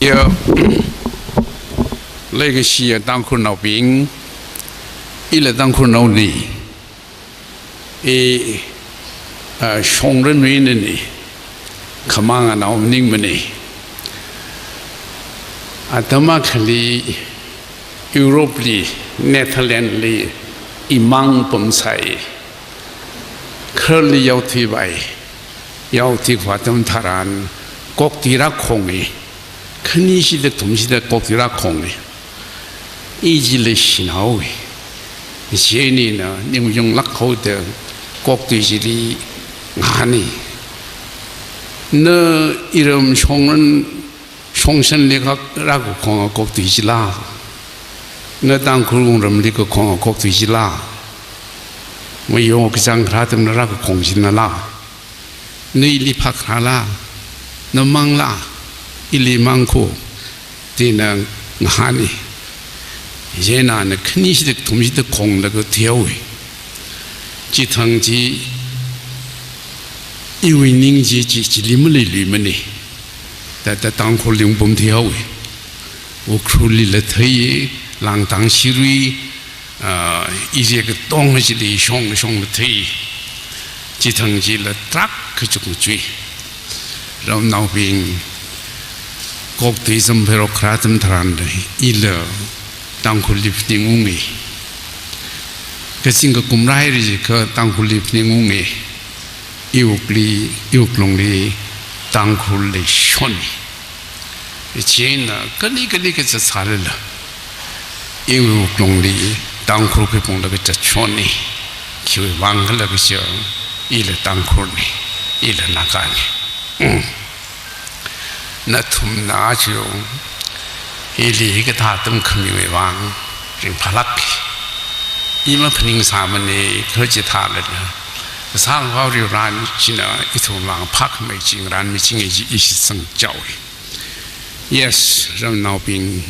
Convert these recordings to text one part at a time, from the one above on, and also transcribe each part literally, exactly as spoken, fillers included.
Ya, leikashiya Tangkhulnaobing, ila Tangkhulnaona, i, ah, Shongran wui eina, khamang anao maningmana. Atam akhali Europe li, Netherlands li, imang pamsai. Kharli yaothui vai, yaothui khavai atam tharan, kokthui rākhonga, khani shida thum shida kokthui rākhonga. I chili shinhaowa. Ishi eina ningyunglāk haoda kokthui chili ngahāna. Na iram Shongran, Shongshanli kha rākakhonga kokthui chila? Na Tangkhul wungramli kakhonga kokthui chila? Mayong kachāng kharā atamna rākakhong chinala? Na ili phākharāla? Na mangla? Ili mang kho, da ina ngahāna. Chieina ana khani shida thum shida khonglaga thuihaowa. Chithang chi iwui ning chi, chi, chili maleiluimana. Thāda Tangkhulli ungpamthuihaowa. Ukhrulli la thei, Langtang Shirui, ah, area katonga chili shong shongla thei. Chithang chila tarākha chukmajui. Ramnaobing, kokthui zamphairok kharā atam tharan da, ila Tangkhulli phaningunga. Kazing kakum rāhaira jiakha Tangkhulli phaningunga. Iwukli, iwuklungli Tangkhul leishon. Chieina kali kali kazat sālala, iwuklungli Tangkhul khuiphunglaga zatshonna. Khiwui vang khala kaja, ila Tangkhulna, ila Nagana. Mm. Nathumna aja ili hikathā atam khamiwui vang ringphālāka. I maphaningsāmana, kha chithālala, Kasā Akhava Varivarā china ithum vang phākhamei chi ngarānmichinga kaji i shitsang chaowa. Yes, ramnaobing,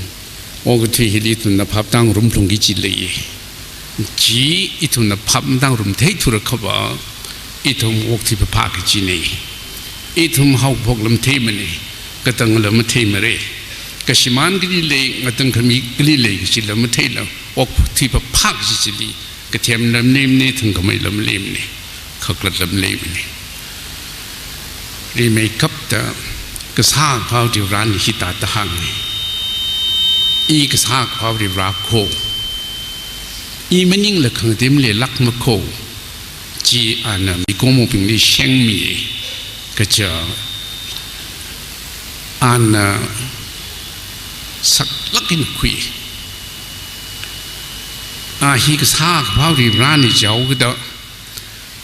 okathui hili ithumna phap tāngarumlungki kaji leiya. Chi ithumna phap matāngarumtheithura khava, ithum okthui phāphā kajina. Ithum haokaphokla matheimana, katangla matheimara. Kashimān kali lei, ngatangkhami kali lei kajila matheila, okthui phāphā kaji chili kathemla maleimana, thangkhameila maleimana, khakhalatla maleimana. Rimeikapta Kasā Akhava Varivarāna hithāda hānga: I Kasā Akhava Varivarā kho. I maningla khangatei maleilākma kho. Chi ana mikumobingli shengmi, kaja ana saklāk eina khui. A hi Kasā Akhava Varivarāna jihaokida,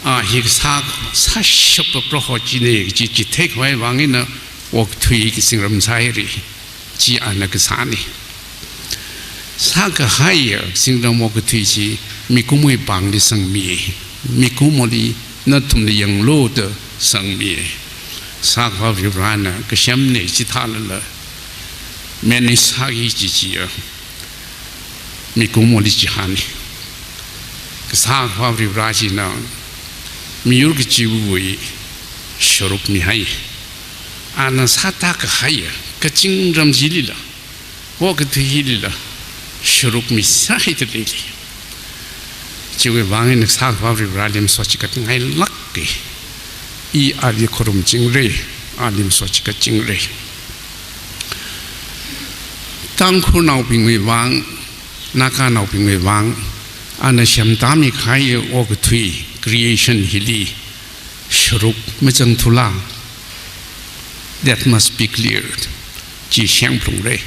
a hi kasā, sāshapa Proho china kaji chitheikhavai vang eina okathui kazingram sāhaira. Chi ana kasāna. Sākahaiya kazingram okathui chi mikumowui pāngli sangmi, mikumoli nathumna yanglu da sangmi. Kasā Akhava Varivarāna kasemna chithālala, manage sāki kaji chiya mikumoli chihāna. Kasā Akhava Varivarā china miyur kachiva̱wui sharuk mihai. Ana sāda kahaiya kazingram chilila, okathui hilila sharuk misāhaida leili. Chiwui vang eina Kasā Akhava Varivarāli masot chikat ngailāka. I ali khorumchingra, ali masot chikatchingra. Tangkhulnaobingwui vang, Naganaobingwui vang, ana semtāmi kahai okathui creation hili sharuk mazangthula. That must be clear. Chi shengphalungra.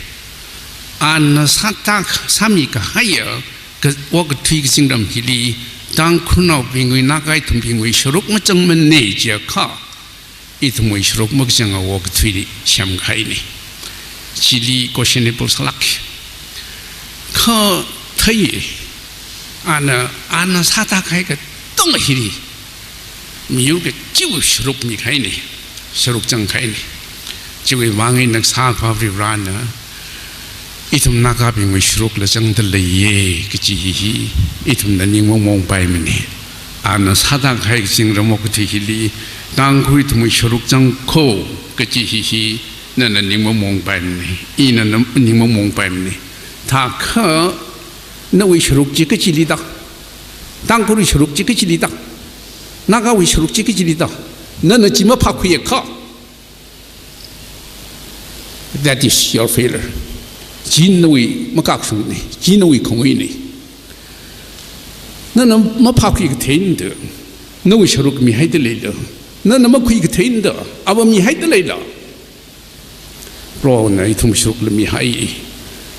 Ana sāda, sāmi kahaiya ka, okathui kazingram hili Tangkhulnaobingwui, Naga ithumbingwui sharuk mazangmana jiakha, ithumwui sharuk makazanga okathui semkahaina. Chili questionable sālāka. Kha thei, ana, ana sāda kahai katonga hili miyur kachiva̱wui sharuk mikahaina, sharuk zangkahaina. Chiwui vang eina Kasā Akhava Varivarāna ithum Nagabingwui sharukla zangda leiya kaji hi, hi ithumna ning mongmongpaimana. Ana sāda kahai kazingram okathui hili Tangkhul ithumwui sharuk zang kho kaji hi, hi Nana ning mamongpaimana, ina na ning mamongpaimana. Thākha nawui sharuk chi kachili da? Tangkhulwui sharuk chi kachili da? Nagawui sharuk chi kachili da? Nana chi maphākhuiakha, that is your failure. Chi nawui makakshungna, chi nawui khanguina. Nana maphākhui katheina da, nawui sharuk mihaida leila? Nana makhui katheina da, ava mihaida leila? Prohona ithum sharukla mihai,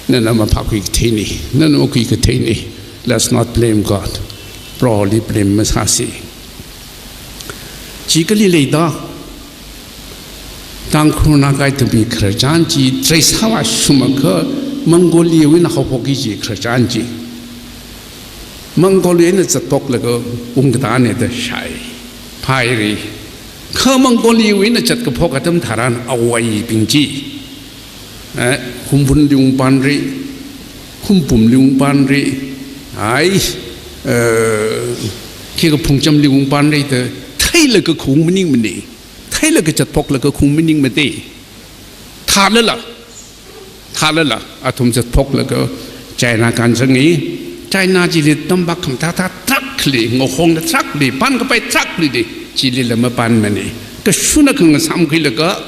nana maphākhui katheina, nana makhui katheina. Let's not blame God. Proholi blame masāsa. Chi kali leida? Tangkhul Naga ithumwui khararchan chi, trai sāvā shumakha Mongolia wui eina haophoki kaji khararchan chi. Mongolia wui eina zatphoklaga ungkatā eina da shai. Phaira. Kha Mongolia wui eina zatkaphok atam tharan avaibing chi, eh, Hungphunli ungpamra, Hungpumli ungpamra, ai, eh, khikha Phungchamli ungpamra da theilaga khaung maningmana. Theilaga zatphoklaga khaung maningmana. Thālala, thālala, athum zatphoklaga China kānzanga. China chili tampak khamathā tarākha lei, ngahongla tarākha lei, pānkapai tarākha lei da, chilila mapānmana. Kashunakha ngasāmkhuilaga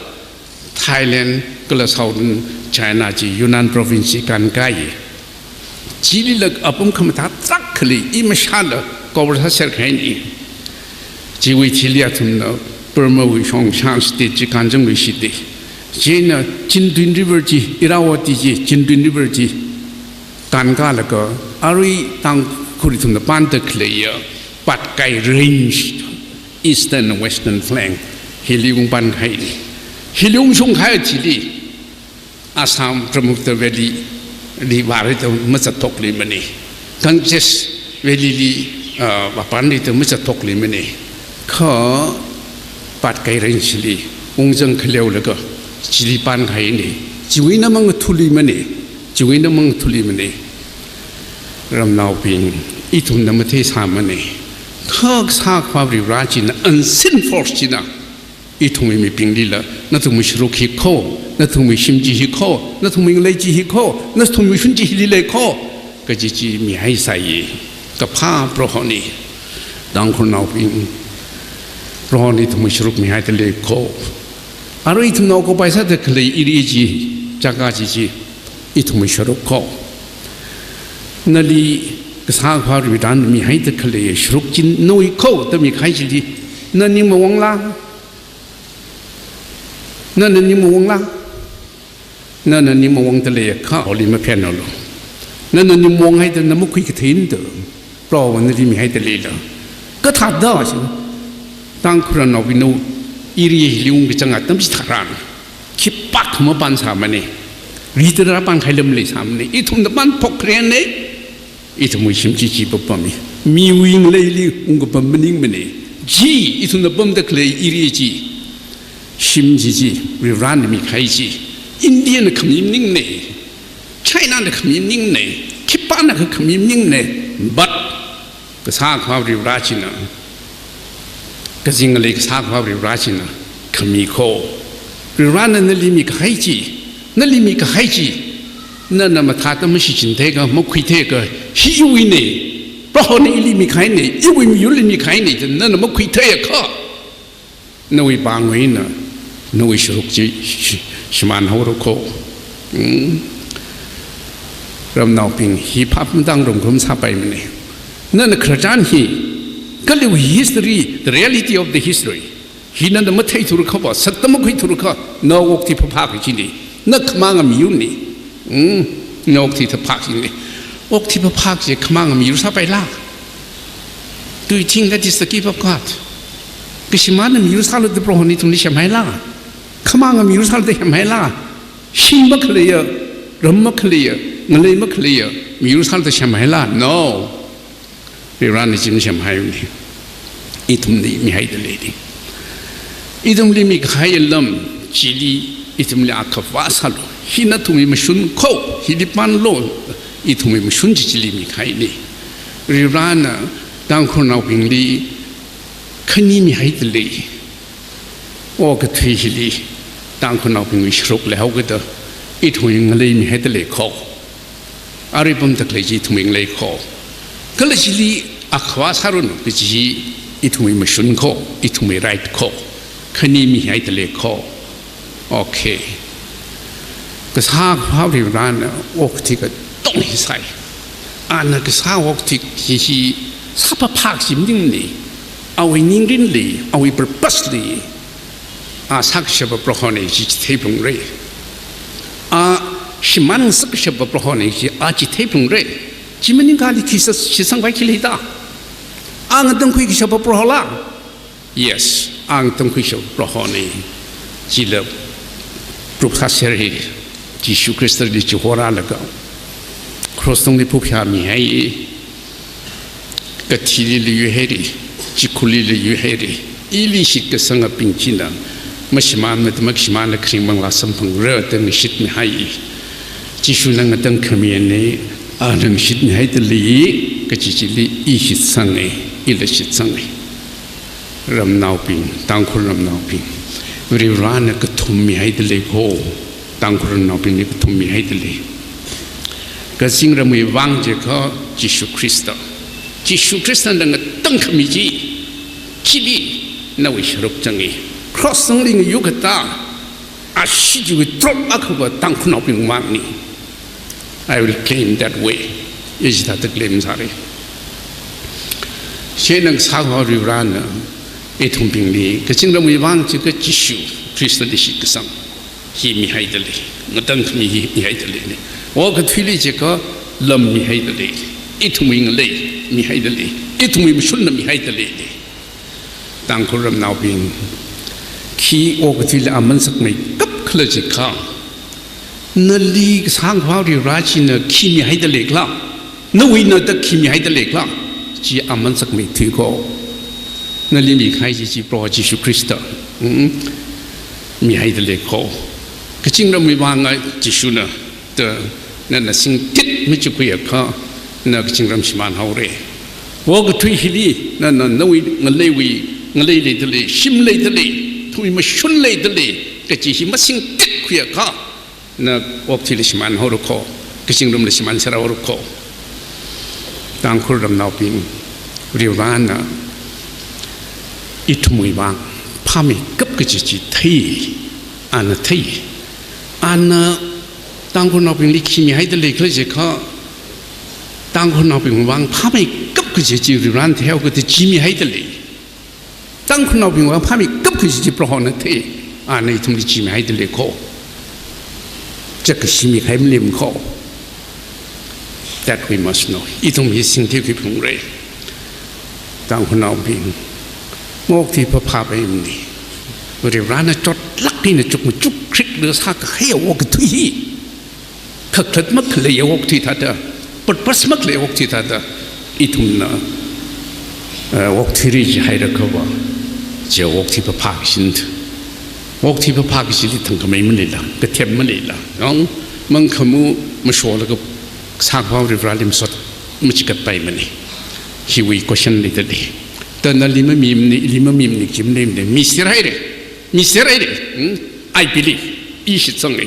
Thailand kala Southern China chi Yunnan province chi kānkāya. Chilila apam khamathā tarākha lei, i mashāla cover sāser kahaina. Chiwui thili athumna Burma wui Khorasan state chi kānzangluishitda, chieina Chindwin River chi, Irrawaddy chi, Chindwin River chi kānkālaga, arui Tangkhul ithumna pānda khaleiya Patkai Range, Eastern Western Flank, hili ungpānkahaina. Hili ungshungkahai thili Assam Brahmaputra Valley li vāra da mazatthokluimana. Ganges Valley li, ah, vāpamra da mazatthokluimana. Kha Patkai Range li ungzang khaleolaga chili pānkahaina. Chiwui eina mangathāluimana. Chiwui eina mangathāluimana. Ramnaobing, ithumna matheisāmana. Kha Kasā Akhava Varivara china, unseen force china, ithumwui mibinglila, nathumwui sharuk hi kho, nathumwui shim chi hi kho, nathumwui ngalei chi hi kho, nathumwui shim chi hili lei kho, kaji chi mihaisai. Kaphā Prohona, Tangkhulnaobing, Prohona ithumwui sharuk mihaida lei kho. Arui ithumna occupy sāda khalei area chi, jaga chi chi, ithumwui sharuk kho. Nali Kasā Akhava Varivarana mihaida khalei sharuk chi nawui kho da mikahai chili, na ning mavāngla? Nana ning mavāngla? Nana ning mavāngda leiakha, Proholi maphenhaolu. Nana ning mavānghaida na makhui katheina da, Prohona nali mihaida leila? Kathāda chi, Tangkhulnaobing, nawui area hili ungkazang atam chitharan khipākha mapānsāmana. Ritara pānkahaila maleisāmana. Ithumna pānphok kharena. Ithumwui shim chi chi papammi. Miwui ngaleili ungkapam maningmana. Chi ithumna pamda khalei area chi, shim chi chi, Varivarana mikahai chi, Indiana khami maningmana, Chinana khami maningmana, khipānakha khami maningmana. But Kasā Akhava Varivara china, kazing ngalei Kasā Akhava Varivara china khami kho. Varivarana nali mikahai chi, nali mikahai chi, nana mathāda mashichin theiakha, makhui theiakha, hi iwuina, Prohona ili mikahaina, iwui miyurli mikahaina da nana makhui theiakha, nawui pāngwui eina nawui sharuk chi shi-, shimānhaora kho. Hmm. Ramnaobing, hi phap matāngarumkha masāpaimana. Nana khararchan hi, kaliwui history, the reality of the history hi nana matheithurakha va, sakta makhuithurakha, na okathui phaphā kachina, na khamanga miyurna. Hmm, na okathui phaphā kachina. Okathui phaphā kaji khamanga miyur sāpaila? Do you think that is the gift of God? Kashimānna miyur sālu da Prohona ithumli semhaila? Khamanga miyur sālu da semhaila? Shim makhaleiya, ram makhaleiya, ngalei makhaleiya miyur sālu da semhaila? No. Varivarana chi masemhaimana. Ithumli mihaida leina. Ithumli mikahai lam chili ithumli akhava sālu. Hi nathumwui mashun kho, hili pānlu. Ithumwui mashun chi chili mikahaina. Varivarana Tangkhulnaobingli khani mihaida lei. Okathui hili Tangkhulnaobingwui sharuk leihaokida, ithumwui ngalei mihaida lei kho. Arui pamda khalei chi ithumwui ngalei kho. Kala chili akhava sāranu kaji ithumwui mashun kho, ithumwui right kho. Khani mihaida lei kho. Okay. Kasā Akhava Varivarana okathui katonga hi sāi. Ana kasā okathui hi, hi sāphāphā kaji maningmana. Awui ningrinli, awui purpose li, a sākashapa Prohona chi chitheiphalungra. A shimān ngasakkashapa Prohona chi a chitheiphalungra. Chi maningakha ali thuishitsang vai khi leida? A ngatangkhuikashapa Prohola? Yes, a ngatangkhuikashapa Prohona. Chila proof sāsera hi, Jishu Khristali chihorālaga cross tungli phuphayāmihai. Kathili yuihaira, chikhurli yuihaira. Ili shitkasangabing china mashimānmada makashimānla kharing manglā samphangra da ngashitmihai. Jishuna ngatangkhamina, ana ngashitmihaida lei, kaji chili i shitsanga, ila shitsanga. Ramnaobing, Tangkhul ramnaobing, Varivarana kathum mihaida lei kho. Tangkhul ramnaobingli kathum mihaida lei. Kazingramwui vang jiakha Jishu Khrista. Jishu Khristana ngatangkhami chi, chili nawui sharuk zanga. Cross tungli ngayukhada, ashee chiwui drop akhava Tangkhulnaobingwui vangna. I will claim that way. I chithāda claim sāra. Chieina Kasā Akhava Varivarana ithumbingli kazingramwui vang jiakha Jishu Khristali shitkasang hi mihaida lei, ngatangkhami hi mihaida leina. Okathuili jiakha lam mihaida lei, ithumwui ngalei mihaida lei, ithumwui mashunla mihaida leina. Tangkhul ramnaobing, khi okathuili aman sakmeikap khala jiakha, nali Kasā Akhava Varivara china khi mihaida lei khala, nawui eina da khi mihaida lei khala, chi aman sakmeithui kho. Nali mikahai chi, chi Proho Jishu Khrista, mm, mihaida lei kho. Kazingramwui vang a Jishuna da nana singtit machikhuiakha, na kazingram shimānhaora. Okathui hili nana nawui ngaleiwui ngalei leida lei, shim leida lei, ithumwui mashun leida lei kaji hi masingtitkhuiakha, na okathuila shimānhaora kho, kazingramla shimānserhaora kho. Tangkhul ramnaobing, Varivarana ithumwui vang phāmeikap kaji chi thei, ana thei. Ana Tangkhulnaobingli khi mihaida lei khala jiakha, Tangkhulnaobingwui vang phāmeikap kaji chi Varivarana theihaokida chi mihaida lei. Tangkhulnaobingwui vang phāmeikap kaji chi Prohona thei, ana ithumli chi mihaida lei kho. Chākashi mikahai maleimana kho. That we must know. Ithum hi singthuikhui phalungra. Tangkhulnaobing, okathui phāphāpaimana. Varivarana chotlāk eina chukmachuk khrik da sākahai okathui hi, khakhalat makhalei okathui thāda, purpose makhalei okathui thāda, ithumna, eh, okathuira jihaiakhava, chi okathui phāphā kashina. Okathui phāphā kashili thangkhamei maleila, kathem maleila, yong, mangkhamu masholaga Kasā Akhava Varivarali masot machigatpaimana. Hiwui question leida lei. Da nali mamimana, ili mamimana kaji maleimana. Miserhaira. Miserhaira. Hmm? I believe. I shitsanga.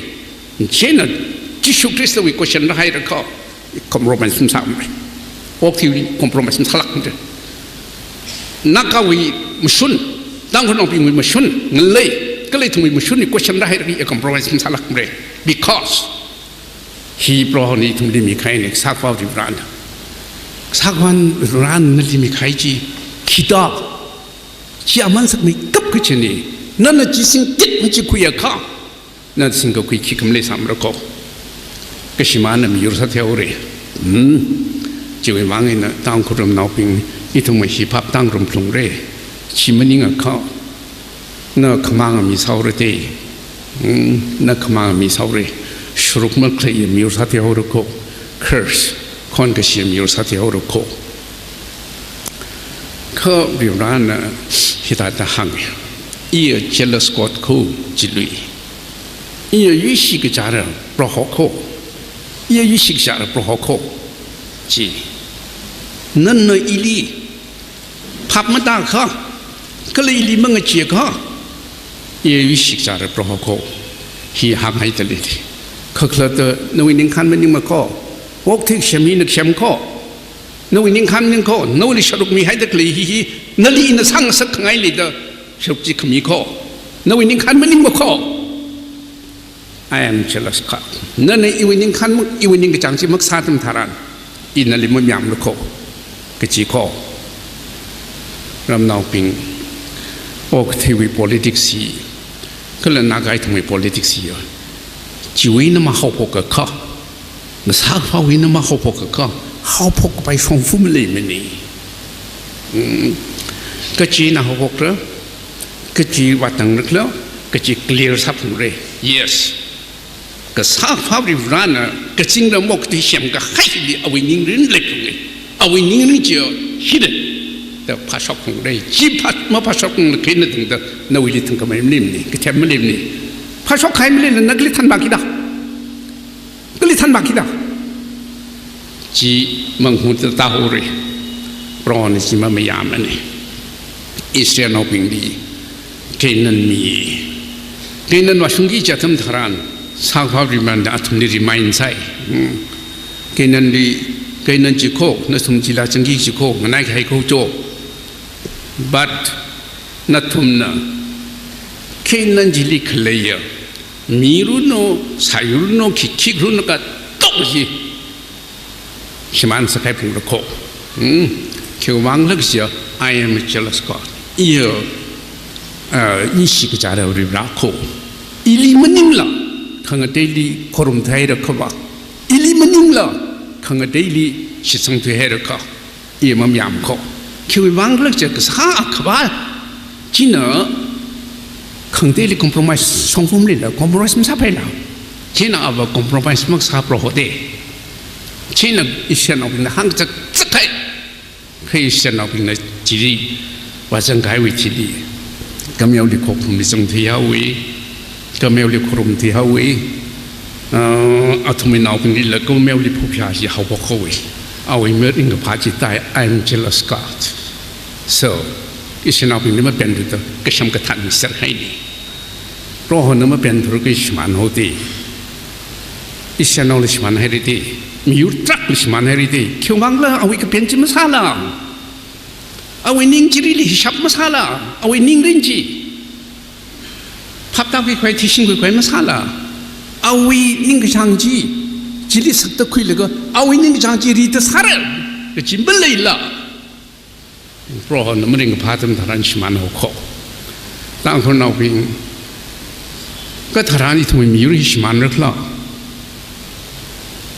Chieina Jishu Khristawui question rāhaiakha, compromise masāmara. Okathuiwui compromise masālākmara. Nagawui mashun, Tangkhulnaobingwui mashun, ngalei, kala ithumwui mashunwui question rāhaiakha compromise masālākmara. Because hi Prohona ithumli mikahaina, Kasā Akhava Varivarana. Kasā Akhava Varivarana nali mikahai chi khida, chi aman sakmeikap kachina. Nana chi singtit machikhuiakha, na singkakhui khikha maleisāmara kho. Kashimānna miyur sāthuihaora. Hmm. Chiwui vang eina Tangkhul ramnaobing, ithum hi phap tangrumlungra. Chi maningakha, na khamānga misāhaora te. Hmm. Na khamānga misāhaora. Sharuk makhaleiya miyur sāthuihaora kho. Curse, khon kashiya miyur sāthuihaora kho. Kha Varivarana hithāda hānga. Iya jealous God kho, chili. Iya yuishi kachara Proho kho. Iya yuishi kachara Proho kho, chi. Nana ili phap matākha, kala ili mangacheeakha, iya yuishi kachara Proho kho. Hi hānghaida lei. Khakhalatta nawui ningkhān maningma kho. Okathui shemina shem kho. Nawui ningkhān maning kho. Nawuili sharuk mihaida khalei hi hi. Nali ina sāngasak khangai leida sharuk chi khami kho. Nawui ningkhān maningma kho. I am jealous God. Nana iwui ningkhān, iwui ningkachāng chi makasā atam tharan, ina nali mamayāmlu kho, kaji kho. Ramnaobing, okathuiwui politics hi, kala Naga ithumwui politics hi ya, chiwui eina mahaophok akha, masākaphāwui eina mahaophok akha, haophok kapai shongfa maleimana. Hmm. Kachi eina haophokra, kachi vātangra khala, kachi clear sāphungra. Yes. Kasā Varivarana kazingramwui okathui semkahaili awui ningrin leiphunga. Awui ningrin chiya hina da phāshok phungra. Chi phā, maphāshok phungla kha ina tangda nawuili thangkhamei maleimana, kathem maleimana. Phāshok kahai maleila na kali thanvāki da. Kali thanvāki da. Chi manghuda tāhaora. Prohona chi mamayāmana. Israelnaobingli Canaan mi. Canaan vāshungki kaji atam tharan, Sakhava Varivarana athumli remind sāi. Hmm. Canaanli, Canaan chi kho, nathum chila zangki kaji kho, nganaikahai kho cho. But nathumna Canaan chili khaleiya mi runo, sai runo, khi khik runo katok chi shimān sākahai phungra kho. Hmm. Khiwuivang khala kajiya, I am a jealous God. Iya, ah, ishi kachara Varivara kho. Ili maningla khangateili khorumthuihaira kho va. Ili maningla khangateili shitsangthuihaira kho. Iya mamayām kho. Khiwuivang khala kajiya, kasā Akhava china khangateili compromise shongfa maleila, compromise masāpaila. China ava compromise makasā Proho da. China Israelnaobingna hāngkazak zakhai. Kha Israelnaobingna chili vāzangkahaiwui thili, kameoli khokhumli zangthuihaowa, kameoli khorumthuihaowa, ah, athumwui naobinglila kameoli phuphayā chi haophokhaowa. Awui mirin kaphā chi thāi, I am jealous God. So, Israelnaobingli mapenluda kasham kathān miserhaina. Prohona mapenthura kha shimānhaoda. Israelnaoli shimānhaira da. Miyur tarākhali shimānhaira da. Khiwuivang khala awui kapen chi masāla. Awui ning chirili hishap masāla. Awui ningrin chi phaptākhui khavai, thishing khui khavai masāla. Awui ningkachāng chi, chili sakta khuilaga, awui ningkachāng chi rida sāra kaji maleila, Prohona mirin kaphā atam tharan shimānhao kho. Tangkhulnaobing, katharan ithumwui miyur hi shimānra khala?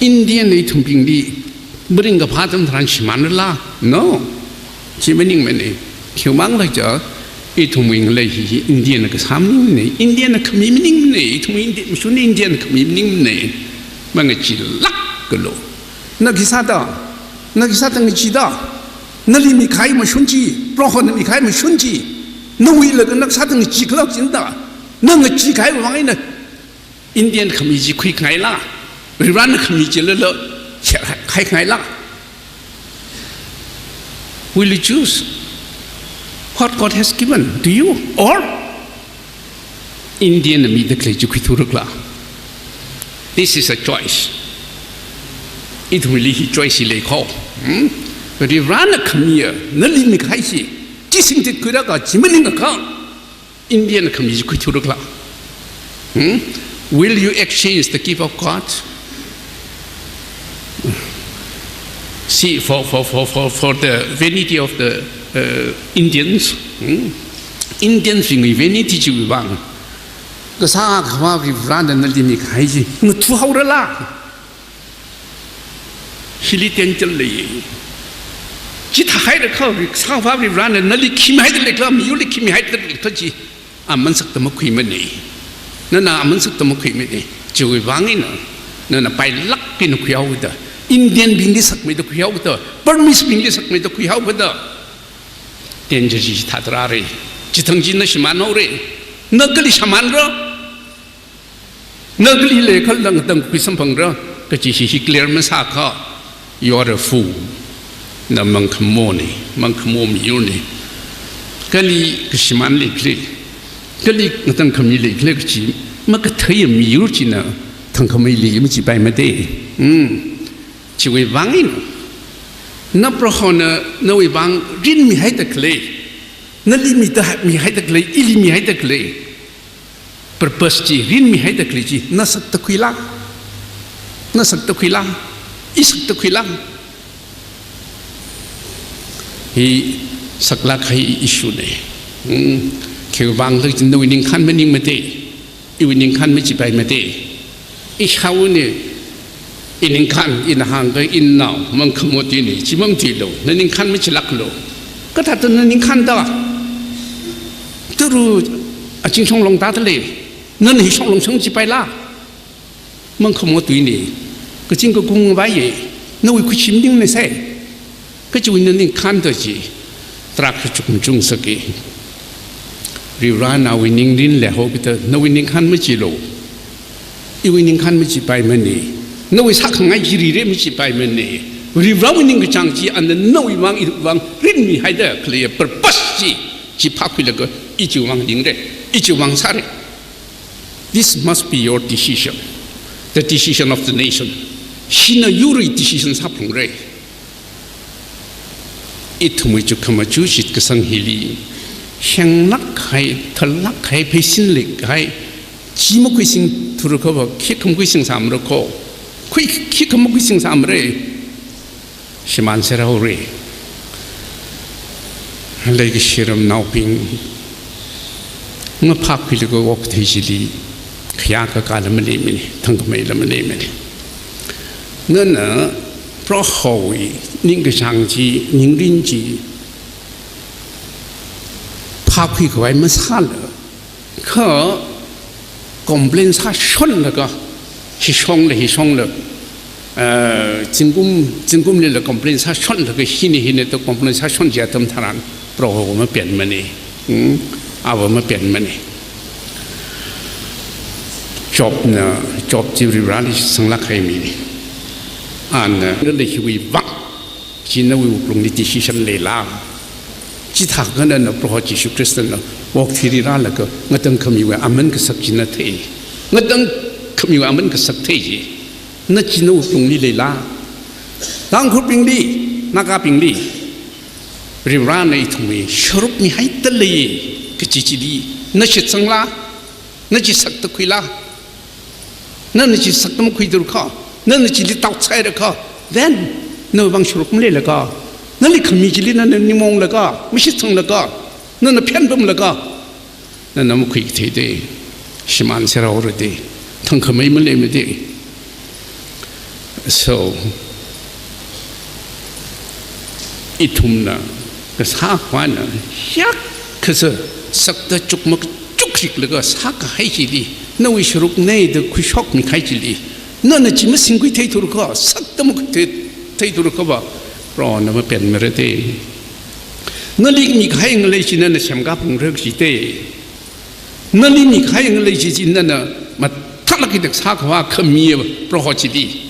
Indian na ithumbingli mirin kaphā atam tharan shimānrala? No. Chi maningmana. Khiwuivang khala kajiya, ithumwui ngalei hi, hi Indian na kasā maningmana, Indian na khami maningmana, ithumwui Indi-, mashun Indian na khami maningmana. Mangachee lākkalu. Na khi sāda, na khi sāda ngacheeda, nali mikahai mashun chi, Prohona mikahai mashun chi, nawuila kha na sāda ngacheekhala jida, na ngacheekahai vang eina Indian khami chi khuikhangaila, Varivarana khami chilala, share hai, haikhangaila? Will you choose what God has given to you, or Indian na mida khalei chi khuithura khala? This is a choice. Ithumli hi choice hi lei kho. Hmm? Varivarana khamiya, nali mikahai chi, chi singtit khuira kha, chi maningakha, Indian khami chi khuithura khala? Hmm? Will you exchange the gift of God? See, for, for, for, for, for the vanity of the, uh, Indians, hmm? Indians bingwui vanity chiwui vang, kasā Akhava Varivarana nali mikahai chi ngathuhaorala? Hili danger lei. Chithāhaira kha, Sakhava Varivarana nali khi mihaida lei khala, miyurli khi mihaida lei khala chi, aman sakta makhuimana. Nana aman sakta makhuimana. Chiwui vang eina, nana pailāk eina khuihaoda, Indian bingli sakmeida khuihaoda, Burmese bingli sakmeida khuihaoda, danger chi chithāda rāra. Chithang chi na shimānhaora. Na kali shimānra? Na kali leikhala ngatangkhui samphangra kaji hi, hi clear masākha, you are a fool. Na mangkhamona, mangkhamo miyurna. Kali kashimān leikhala, kali ngatangkhami leikhala kaji Makathei miyur china thangkhameili machipaimate. Hmm. Chiwui vang eina, na Prohona nawui vang rinmihaida khalei, nali mida mihaida khalei, ili mihaida khalei purpose chi, rinmihaida khalei chi, na sakta khuila? Na sakta khuila? I sakta khuila? Hi saklāk kahai issue ne. Hmm. Khiwui vang khala jiakha nawui ningkhān maningmate. Iwui ningkhān machipaimate. Ishāwui ne, i ningkhān, ina hāngkha, i nao, mangkhamo tuine, chi mangtuilo, na ningkhān machilāklo. Kathāda na ningkhān da? Tara azing shonglong tāda lei, nana hi shonglong shang chipaila? Mangkhamo tuine, kazing kakung vāye, nawui khuishim maningna sai. Kachiwui na ningkhān da chi, tarākha chukmajung sāki. Varivarana awui ningrin leihaokida, nawui ningkhān machilo. Iwui ningkhān machipaimane. Nawui sākhangai chi rire machipaimane. Varivarawui ningkachāng chi, ana nawui vang, iwui vang rinmihaida khalei purpose chi, chi phākhuilaga, i chiwui vang ningre, i chiwui vang sāre. This must be your decision, the decision of the nation. Shina yurwui decision sāphalungra. Ithumwui chukkhamaja shitkasang hili, henglāk kahai, thālāk kahai, pheisin leikahai, chi makhuisingthura kho, khikha makhuisingsāmara kho, khui, khikha makhuisingsāmara. Shimān serhaora. Leikashi ramnaobing, maphākhuilaga okathui chili khayā kakāla maleimane, thangkhameila maleimane. Nana Prohowui ningkachāng chi, ningrin chi phākhui khavai masāla, kha complain sāshonlaga, hi shongla, hi shongla, eh, zingkum, zingkumlila complain sāshonlaga, hina, hina da complain sāshon chi atam tharan, Proho mapenmane. Hmm? Ava mapenmane. Jobna, Job chi Varivarali shitsanglāk kahai mine. Ana, nali hiwui vang chi nawui wuklungli decision leila? Chithākha nana Proho Jishu Khristana okathuili rālaga ngatangkhamiwui aman kasak chi na thei. Ngatangkhamiwui aman kasak thei chi. Na chi nawui wuklungli leila? Tangkhurbingli, Nagabingli, Varivarana ithumwui sharuk mihaida lei kaji chili na shitsangla? Na chi sakta khuila? Nana chi sakta makhuithura kho, nana chili taotsai ra kho, then nawui vang sharuk maleila kho, nali khami chili nana ningmaongla kho, mashitsangla kho, nana phenpamla kho, nana makhuikathei te, shimān serhaora te, thangkhamei maleimate. So, ithumna kasā khavana, hiyākha sā, sakta chukmachuk riklaga sākahai chili, nawui sharukna da khuishokmi kahai chili, nana chi masingkhui theithura kho, sakta makhui thei, theithura kho va, Prohona mapenmara te. Nali mikahai ngalei chi nana semkaphalungra kaji te. Nali mikahai ngalei chi chi nana mathālāk eina sākhavā khami Proho chili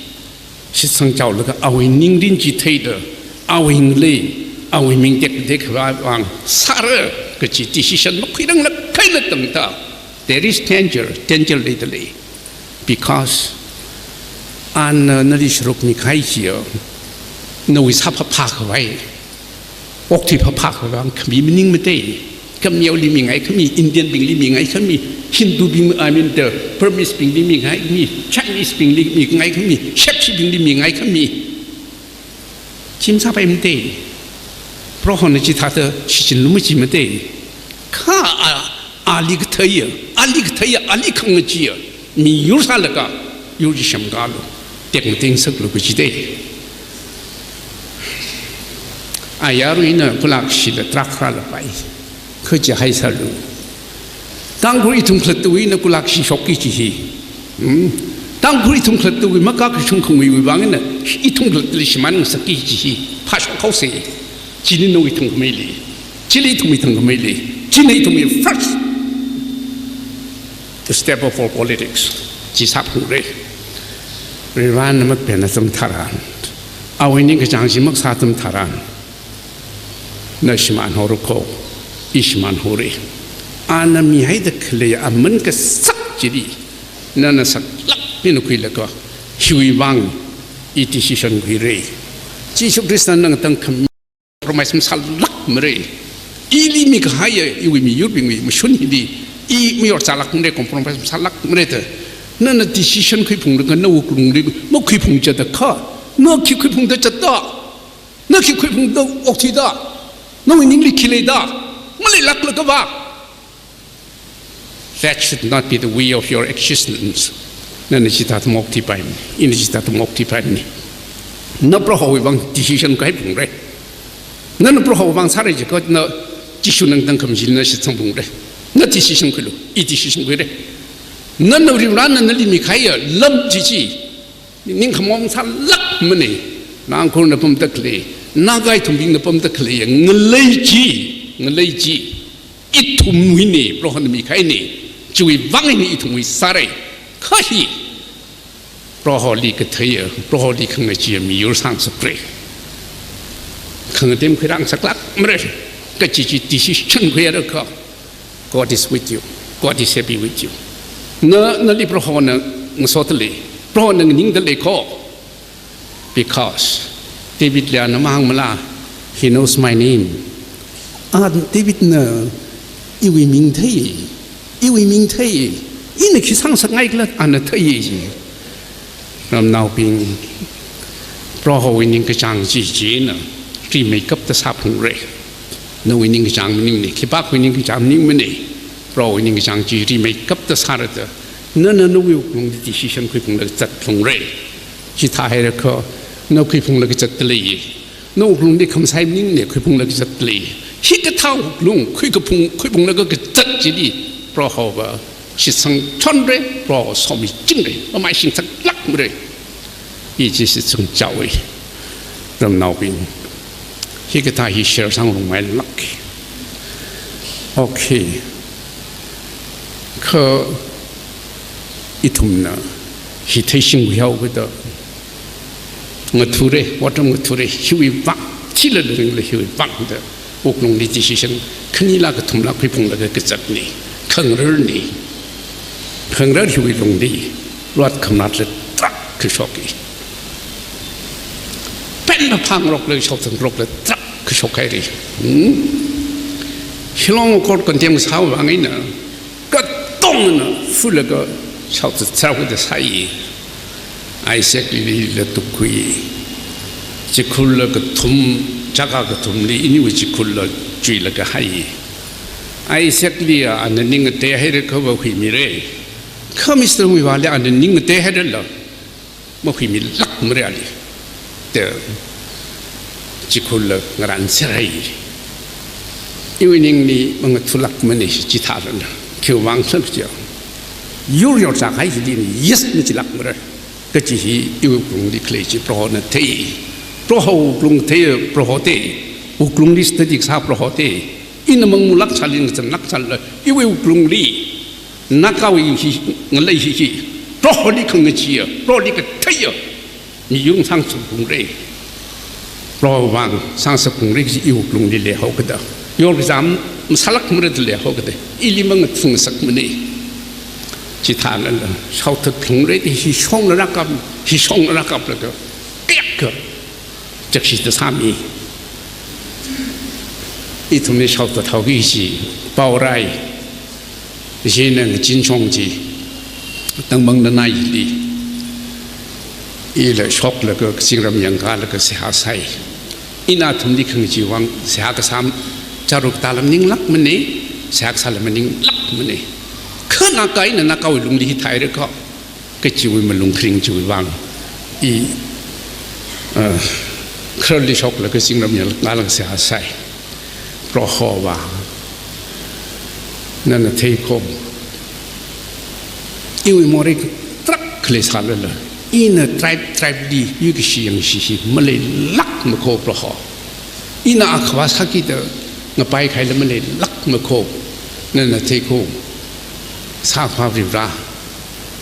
shitsangchaolaga awui ningrin chi theida, awui ngalei, awui ming tektek khavā vang sāra kaji decision makhuiranglāk kahai tangda, there is danger, danger leida lei. Because ana nali sharuk mikahai chiya, nawui sāphāphā khavai, okathui phāphā khavai vang khami maningmate. Khamiaoli mingai khami, Indian bingli mingai khami, Hindu bing, I mean, the Burmese bingli mingai khami, Chinese bingli mingai khami, Shepshi bingli mingai khami. Chi masāpaimate. Prohona chithāda shichinlu majimate. Kha a, ali katheiya, ali katheiya, ali khangacheeya miyur sālaga, yur chi semkalu, tekmatei ngasaklu kaji te. Ayarwui eina kulakshila tarākha rālapai. Kha chi haisālu. Tangkhul ithum khalattawui eina kulakshi shokki kaji hi. Hmm? Tangkhul ithum khalattawui makakashung khanguiwui vang eina ithum khalattali shimān ngasakki kaji hi phāshok haosa. Chili nawui thangkhamei lei. Chili ithumwui thangkhamei lei. China ithumwui first step of all politics. Chi sāphalungra. Varivarana mapen atam tharan, awui ningkachāng chi makasā atam tharan, na shimān haora kho, i shimān haora. Ana mihaida khalei aman kasak chili nana saklāk eina khuilaga, hiwui vang i decision khuira. Jishu Khristana ngatangkhami compromise masālākmara. Ili mikahaiya iwui miyurbingwui mashun hili i mayorzālākmara, compromise masālākmara da nana decision khuiphunglaga nawui wuklungli makhuiphung chithākha, na khi khuiphungda chithā? Na khi khuiphungda okthuida? Nawui ningli khi leida? Maleilāklākva. That should not be the way of your existence. Nana chithāda maokthuipaimana, ina chithāda maokthuipaimana. Na Prohowui vang decision khuiphungra. Nana Prohowui vang sāra jiakha na Jishuna ngatangkhami chili na shitsangphungra. Na decision khuilu, i decision khuira. Nana Varivarana nali mikahaiya lam chi chi ningkhamaong sālākmana. Nangkhurna pamda khalei, Naga ithumbingna pamda khalei ngalei chi, ngalei chi ithumwuina, Prohona mikahaina. Chiwui vang eina ithumwui sāra. Kha hi Proholi katheiya, Proholi khangacheeya miyur sāngasakra. Khangathem khuirāngasaklākmara. Kachi chi decision khuirakha, God is with you. God is happy with you. Na, nali Prohona ngasoda lei. Prohona nganingda lei kho. Because Davidli ana mahāngmala, "He knows my name." A Davidna iwui ming thei, iwui ming thei, ina khi sāngasakngai khala ana thei. Ramnaobing, Prohowui ningkachāng chi china rimeikapta sāphungra. Nawui ningkachāng maningmana, khipākhawui ningkachāng maningmana. Prohowui ningkachāng chi rimeikapta sārada, nana nawui wuklungli decision khuiphunglaga zatphungra. Chithāhairakha, na khuiphunglaga zatda lei. Na wuklungli khamasai maningmana, khuiphunglaga zatda lei. Hikathā wuklung khuikaphung, khuiphunglaga kazat chili Prohova shitsangchonra, Proho somichingra, mamaishing saklākmara. I chi shitsangchaowa, ramnaobing. Hikathā hi share sāngarumngailāk. Okay. Kha ithumna hi theishingkhui haokida ngathura, otram ngathura, hiwui vang, thila ringla hiwui vang da wuklungli decision khanila kathumla khuiphunglaga kazatna, khangararna. Khangarar hiwui lungli rot khamratla tarākha shoka. Pen maphāngarokla, shaothatngarokla tarākha shokhaira. Hmm? Shillong Accord condemn sāwui vang eina katongana fulaga shaothat sāhaoda sāi. Isaaclila tukkhui. Chikhulla kathum, chaka kathumli iniwui chikhulla chuilaga hai. Isaacli ana ning ngatei hairakhava huimira. Kha Mister Muivahli ana ning ngatei hairala mahuimilākmara ali. Da chikhulla ngarānserhai. Iwui ningli mangathulākmana chithālala. Khiwui vang khala jiakha, yur yorzākahai chili yes na chilākmara. Kachi hi iwui wuklungli khalei chi Prohona thei. Proho wuklung thei, Proho thei. Wuklungli study kasā Proho thei. Ina mangmulāk sāli, ngazanlāk sālala, iwui wuklungli Nagawui hi, ngalei hi hi, Proholi khangacheeya, Proholi katheiya miyur sāngasakphungra. Proho vang sāngasakphungra kaji iwui wuklungli leihaokida, yorkazā masālākmara da leihaokida, ili mangathungasakmana. Chithālala shaothatphungra da hi shongla rākap, hi shongla rākaplaga kayākha chakshida sāmi. Ithumli shaothat haoki kaji paorai. Ina ngachin shong chi tangmang nanaili, ila shoklaga kazingram yangkālaga seihā sai. Ina athumli khangachee vang seihā kasā, chāra katala maninglākmana, seihā kasāla maninglākmana. Kha Naga eina Nagawui lungli hithāhairakha, kachiwui malung kharing chiwui vang i, ah, khararli shoklaga kazingram yangkālaga seihā sai. Proho vang, nana theikho. Iwui morei tarākha leisālala, ina tribe, tribe li yuikashi yangshi hi maleilākmakho Proho. Ina akhavā sākida ngapai kahaila maleilākmakho, nana theikho. Sākhavā Varivara,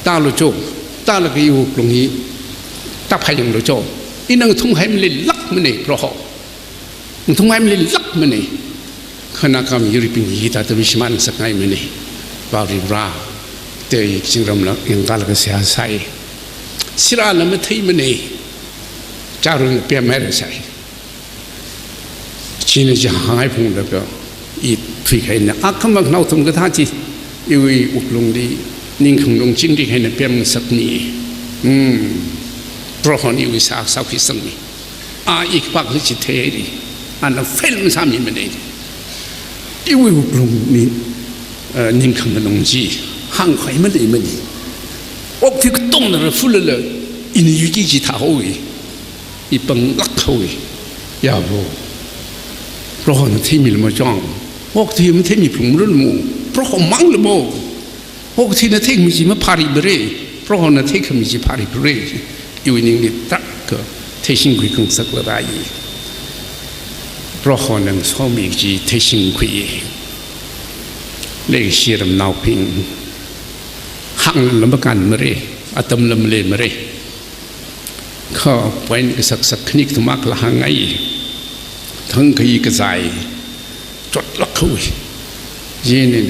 tālu cho, tālaga iwui wuklung hi tāphayanglu cho. Ina ngathumhai maleilākmana Proho. Ngathumhai maleilākmana. Kha Naga miyurbing hithāda vāshimān ngasakngaimana. Varivara, Te zingram la yangkalaga seihā sāi. Sirāla matheimana. Charuna pemhaira sai. China chi hāngai phunglaga, i thuikahaina, akhama naothum kathā chi, iwui wuklungli ningkhang lungchingri kahaina pemngasakni. Hmm. Prohona iwui sākasā khuisangmi. A, i kapakli chi theihaira. Ana fail masāmimana. Iwui wuklungli, eh, ningkhang kanung chi hāngkhavai maleimana. Okthui katongna rāfulala, ina yuiki chi thāhaowa. I panglāk haowa. Yavo. Prohona theimilamo chong. Okthuina theimi phlung marulmo. Proho mangla mo. Okthuina theimi chi mapharipara. Prohona theikhami chi pharipara. Iwui ningli tarākha theishingkhui khangasak lārai. Prohona ngasomiki chi theishingkhui. Leishiram naobing. Hāngla makānmara. Atamla maleimara. Kha point kasaksak khani kathum akha la hāngngai. Thangkha i kazai chotlāk haowa. Chieina,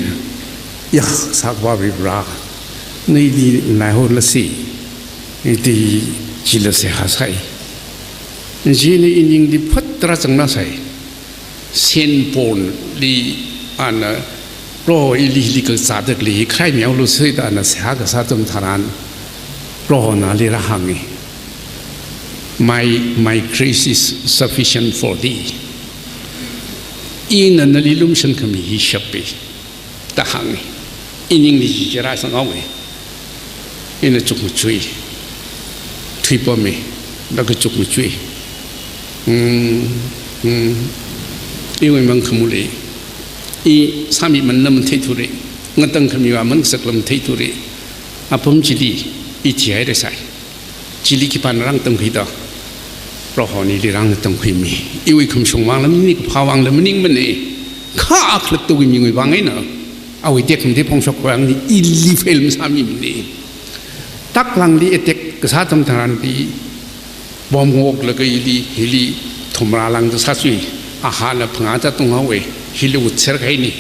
ya, sākhavā Varivara, na ili naihaolasi, iti chila seihā sāi. Chieina i ningli phat tarā zangnā sai. Saint Paulli ana, Proho ili hili kazāda khalei hi kharai mihaolusi da ana seihā kasā atam tharan, Prohona ali rāhānga. My, my grace is sufficient for thee. Ina nali lumshankhami hi shapa, da hānga. I ningli chi chi rāsanghaowa. Ina chukmajui. Thuipama, laga chukmajui. Hmm, hmm. Iwui mang khamuli. I sāmimanna matheithura. Ngatangkhamiwui mang ngasakla matheithura. Apam chili, i thihaira sai. Chili khipāna rāngatamkhuida. Prohona ili rāngatamkhuimi. Iwui khamashung vangla maningmana, kaphā vangla maningmana. Kha akhalattawui mingwui vang eina, awui tekhamatei phongshok vangna ili fail masāmimana. Taklangli attack kasā atam tharanli, bomb ngoklaga ili, hili thumrā lāngda sāchui, ahāna phangā tātunghaowa, hili utser kahaina.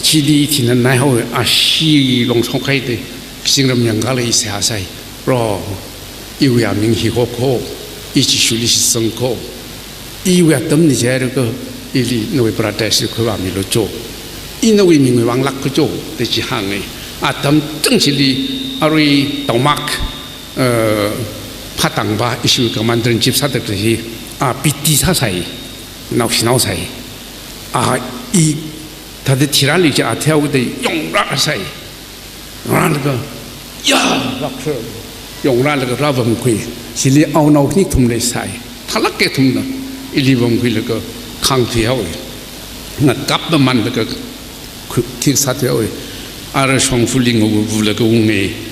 Chili thina naihaowa, ashee longshok kahaida, zingram yangkala i seihā sāi. Proho, iwui aming hi hokho, i Jishuli shitsangkho. Iwui atamna jihairako, ili nawui paradise li khuivāmilu cho. I nawui mingwui vang lākko cho, da chi hānga. Atam chang chili arui Tongmak, eh, Phatangva ishiwui commander in chief sāda khalei hi, a pity sāsai, naoshinao sai. A i thāda thirāli chi a theihaoda yongrā sai. Rālaga, ya, vākra, yongrālaga rāvamkhui. Chili aonao khani kathum leisai. Thālāk kathumna ili vamkhuilaga khāngthuihaowa. Ngakap mamanlaga khu-, khi sāthuihaowa. Ara shongfali ngavulaga unga.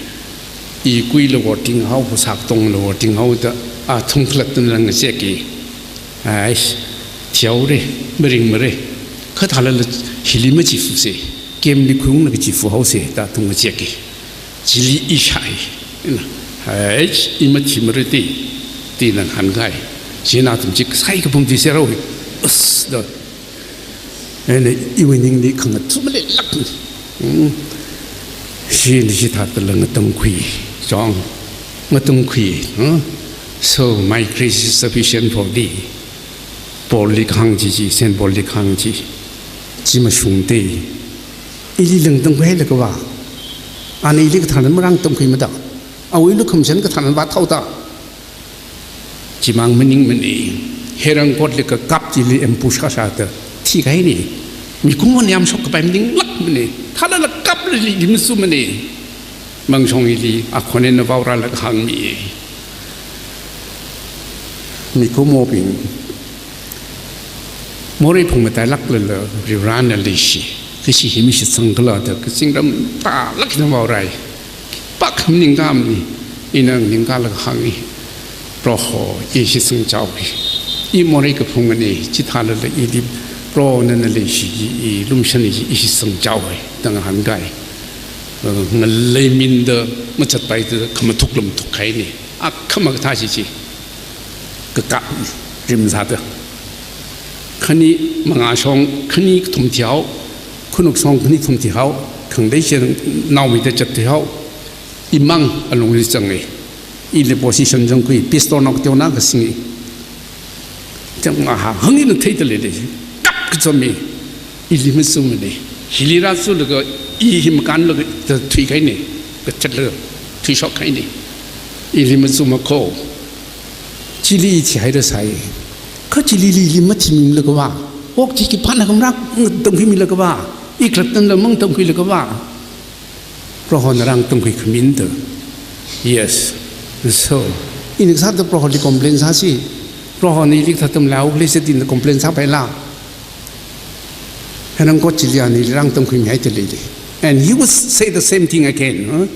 I kuila wortinghaowa, sākatongla wortinghaoda, athum khalattana ngacheka. Aish, thihaora, maringmara. Kha thālala hili machifuse. Camp li khuiunglaga chifuhaosa, da thum ngacheka. Chili i shai. Ina, hai, i mathimara te, da ina ngahānkai. Chieina athum chi kasai kapam tui serhaowa. Us, da. Ina iwui ningli khangatha maleilākna. Hmm. Chieina chithāda la ngatangkhui. Chong. Ngatangkhui. Hmm. So, my grace is sufficient for thee. Paulli kahāng chi chi, Saint Paulli kahāng chi. Chi mashungda. Ili ngatangkhuilaga va. Ana ili kathānna marāngatangkhuimada. Awui lukhamashan kathānna vāthaoda. Chimang maningmana. Herang kotli kakap chili ambush kasāda thikahaina. Mikumona yamshok kapai maninglākmana. Thālala kapla ili masumana. Mangshong ili akhon eina vaorālaga hāngmi. Mikumobing, morei phungmatailāklala Varivarana leishi, kashi hi mashitsangkhala da kazingram tālāk eina vaorai. Pak maningkāmana, ina nganingkālaga hānga. Proho, i shitsangchaowa. I morei kaphungana, chithālala ili Proho nana leishi, i lumshani, i shitsangchaowa, da ngahānkai. Eh, ngalei minda, machatpaida, khamathukla mathukkahaina. Akhama kathā chi chi. Kakap rim sāda. Khani mangā shong, khani kathum thihao, khanuk shong khani kathum thihao, Hāngdai chieina naomeida chat thuihao. Imang alungli zanga. Ili position zangkhui, pastor nao kateona kasinga. Chang aha, hāngi na theida leilei. Kap kachami. Ili machumana. Hili rāzulaga, i hi makānlaga, da thuikahaina. Kachatlaga, thuishokkahaina. Ili machuma ko. Chili i thihaira sai. Kha chilili ili mathimimalaga va. Wok chi khipāna khamrāk tamkhuimilakha va. I khalattala mangatamkhuilakha va. Prohona rāngatamkhui khamin da. Yes. So, ina kasāda Proholi complain sāsi. Prohona ili kathā tamlaokhala sāda ina complain sāpaila. Hanang ko chili ana ili rāngatamkhuimihaida leilei. And he will say the same thing again, huh?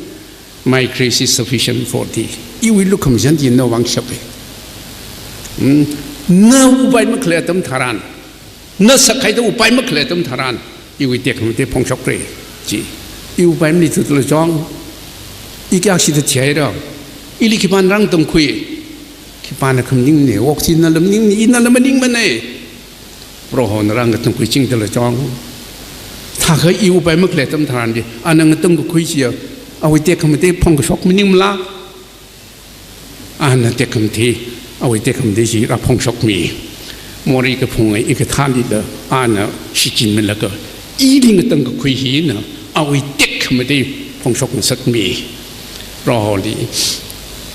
"My grace is sufficient for thee." Iwui lukhamashan chi nawui vang shapa. Hmm? Na upai makhalei atam tharan. Na sakhaida upai makhalei atam tharan, iwui tekhamatei phongshokra, chi. I upai maleithutla chong, i kayākshida thihaira, ili khipāna rāngatamkhui, khipāna khamaningmana, wok chi nala maningmana, i nala maningmana. Prohona rāngatamkhuichingdala chong. Thākha i upai makhalei atam tharan chi, ana ngatamkakhui chiya, awui tekhamatei phongkashok maningmala. Ana tekhamatei, awui tekhamatei chi rāphongshokmi. Morei kaphunga i kathālila, ana shichinmilaga, ili ngatamkakhui hina, awui tekhamatei phongshok ngasakmi. Proholi,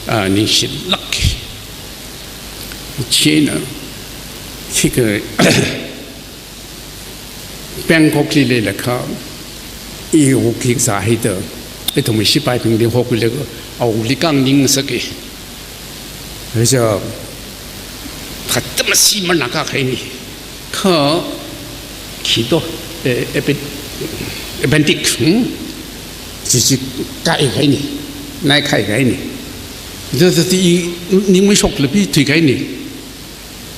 ah, ningshilāk. Chieina, khikha, Bangkokli leilakha, i hokki zāhaida, ithumwui sipaibingli hokhuilaga, awuili kāngning sāki. Haja, khatamasi manā kākahaina. Kha, khi to, eh, appe-, appendix, hmm? Chi chi kāikahaina, naikhaikahaina. Jajati i ning mashoklapi thuikahaina.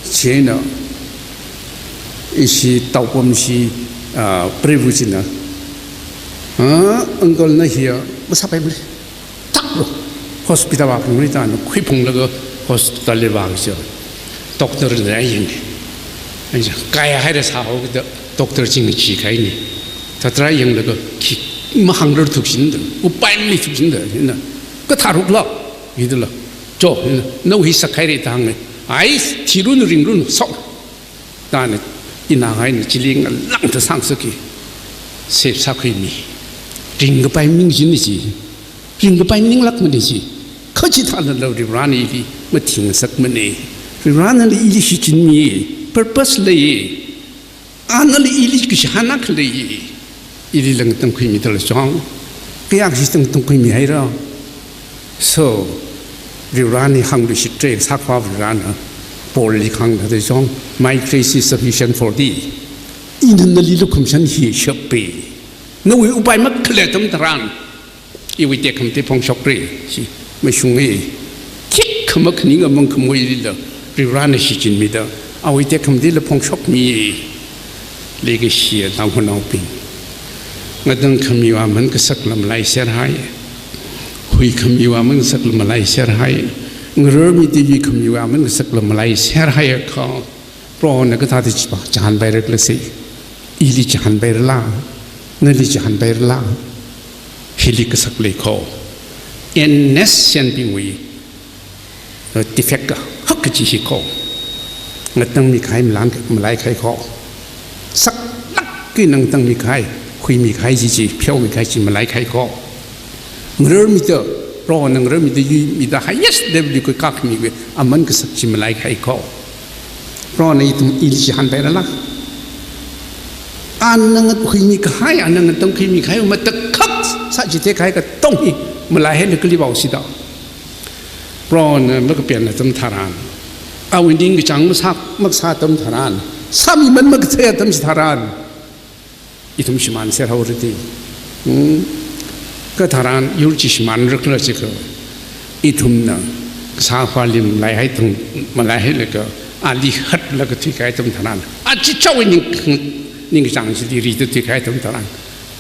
Chieina, ishi taopamshi, ah, preivāchina, "Ah, uncle na hiya masāpaimara. Thaklu. Hospital vāphungra," da ana khuiphunglaga hospital li vākaja. Doctor na yanga. Aja, kayā haira sāhaokida doctor china chikahaina. Thatra yanglaga khi mahāngrarthukshinda, upai maleithukshindala, hina, "Kathārukla?" hidala. "Cho," hina, "Nawui hi sakhaira," da hānga. "Ai, thiranu ringranu, sok," da ana ina haina chili ngalāngda sāngasaka. Save sākhuimi. Ringkapai maningchina chi. Ringkapai maninglākmana chi. Kha chithālala Varivarana ili mathingasakmana. Varivaranala ili shichinmi. Purpose lei. Anala ili kashihān akha lei. Ilila ngatamkhuimidala chong. Kayākshida ngatamkhuimihaira. So, Varivarana hāngluishitra, sākhavā Varivarana. Paulli kahāng thāda chong, "My grace is sufficient for thee." Ina nali lukhamashan hi shapa. Nawui upai makhalei atam tharan, iwui tekhamatei phongshokra, chi mashunga. Khikha makhaning amang khamoilila, Varivarana shichinmida, awui tekhamatei la phongshokmi. Leikashiya naonaobing, ngatangkhamiwui aman kasakla malaiserhai. Huikhamiwui aman kasakla malaiserhai. Ngararmida yuikhamiwui aman kasakla malaiserhaiakha, Prohona kathāda chipa, chihānpaira khala sai. Ili chihānpairala, nali chihānpairala. Hili kasak lei kho. N S N bingwui, uh, defect kahak kaji hi kho. Ngatangmikahai malang, malaikahai kho. Saklāk eina ngatangmikahai, huimikahai chi chi, pheomikahai chi malaikahai kho. Ngararmida, Prohona ngararmida yuimida highest level li khuikākhamiwui aman kasak chi malaikahai kho. Prohona ithum ili chihānpairala. Ana ngathuimikahai, ana ngatangkhuimikahai, matakhak sāchitheikahai katonga hi malaihailakha kali vaosida. Prohona makapen atam tharan, awui ningkachāng masā, makasā atam tharan, sāmiman makathei atam chitharan, ithum shimānserhaora da. Hmm. Katharan yur chi shimānrakhala jiakha, ithumna kasākhavāli malaihaithang, malaihailaga, ali hatlaga thuikahai atam tharan, achichāwui ning, ningkachāng chili rida thuikahai atam tharan,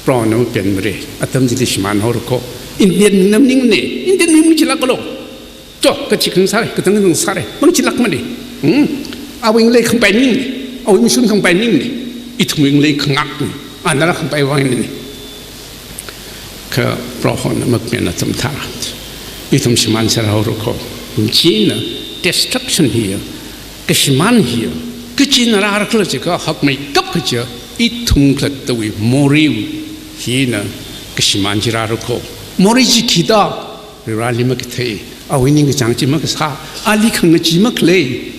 Prohona mapenmara, atam chili shimānhaora kho. Indian na maningmana, Indian mi machilāklu. Cho, kachi khangasāra, katang khangasāra, mangachilākmana. Hmm? Awui ngalei khangapai maningmana, awui mashun khangapai maningmana, ithumwui ngalei khangakna, anala khangapai vang eina. Kha Prohona makmena atam tharan ithum shimān sārāhaora kho. Ithum china destruction hiya, kashimān hiya, kachina rāra khala jiakha hakmeikap kaja ithum khalattawui morei hina kashimān chi rāra kho. Morei chi khida, Varivarali makathei, awui ningkachāng chi makasā, ali khangachee makhalei.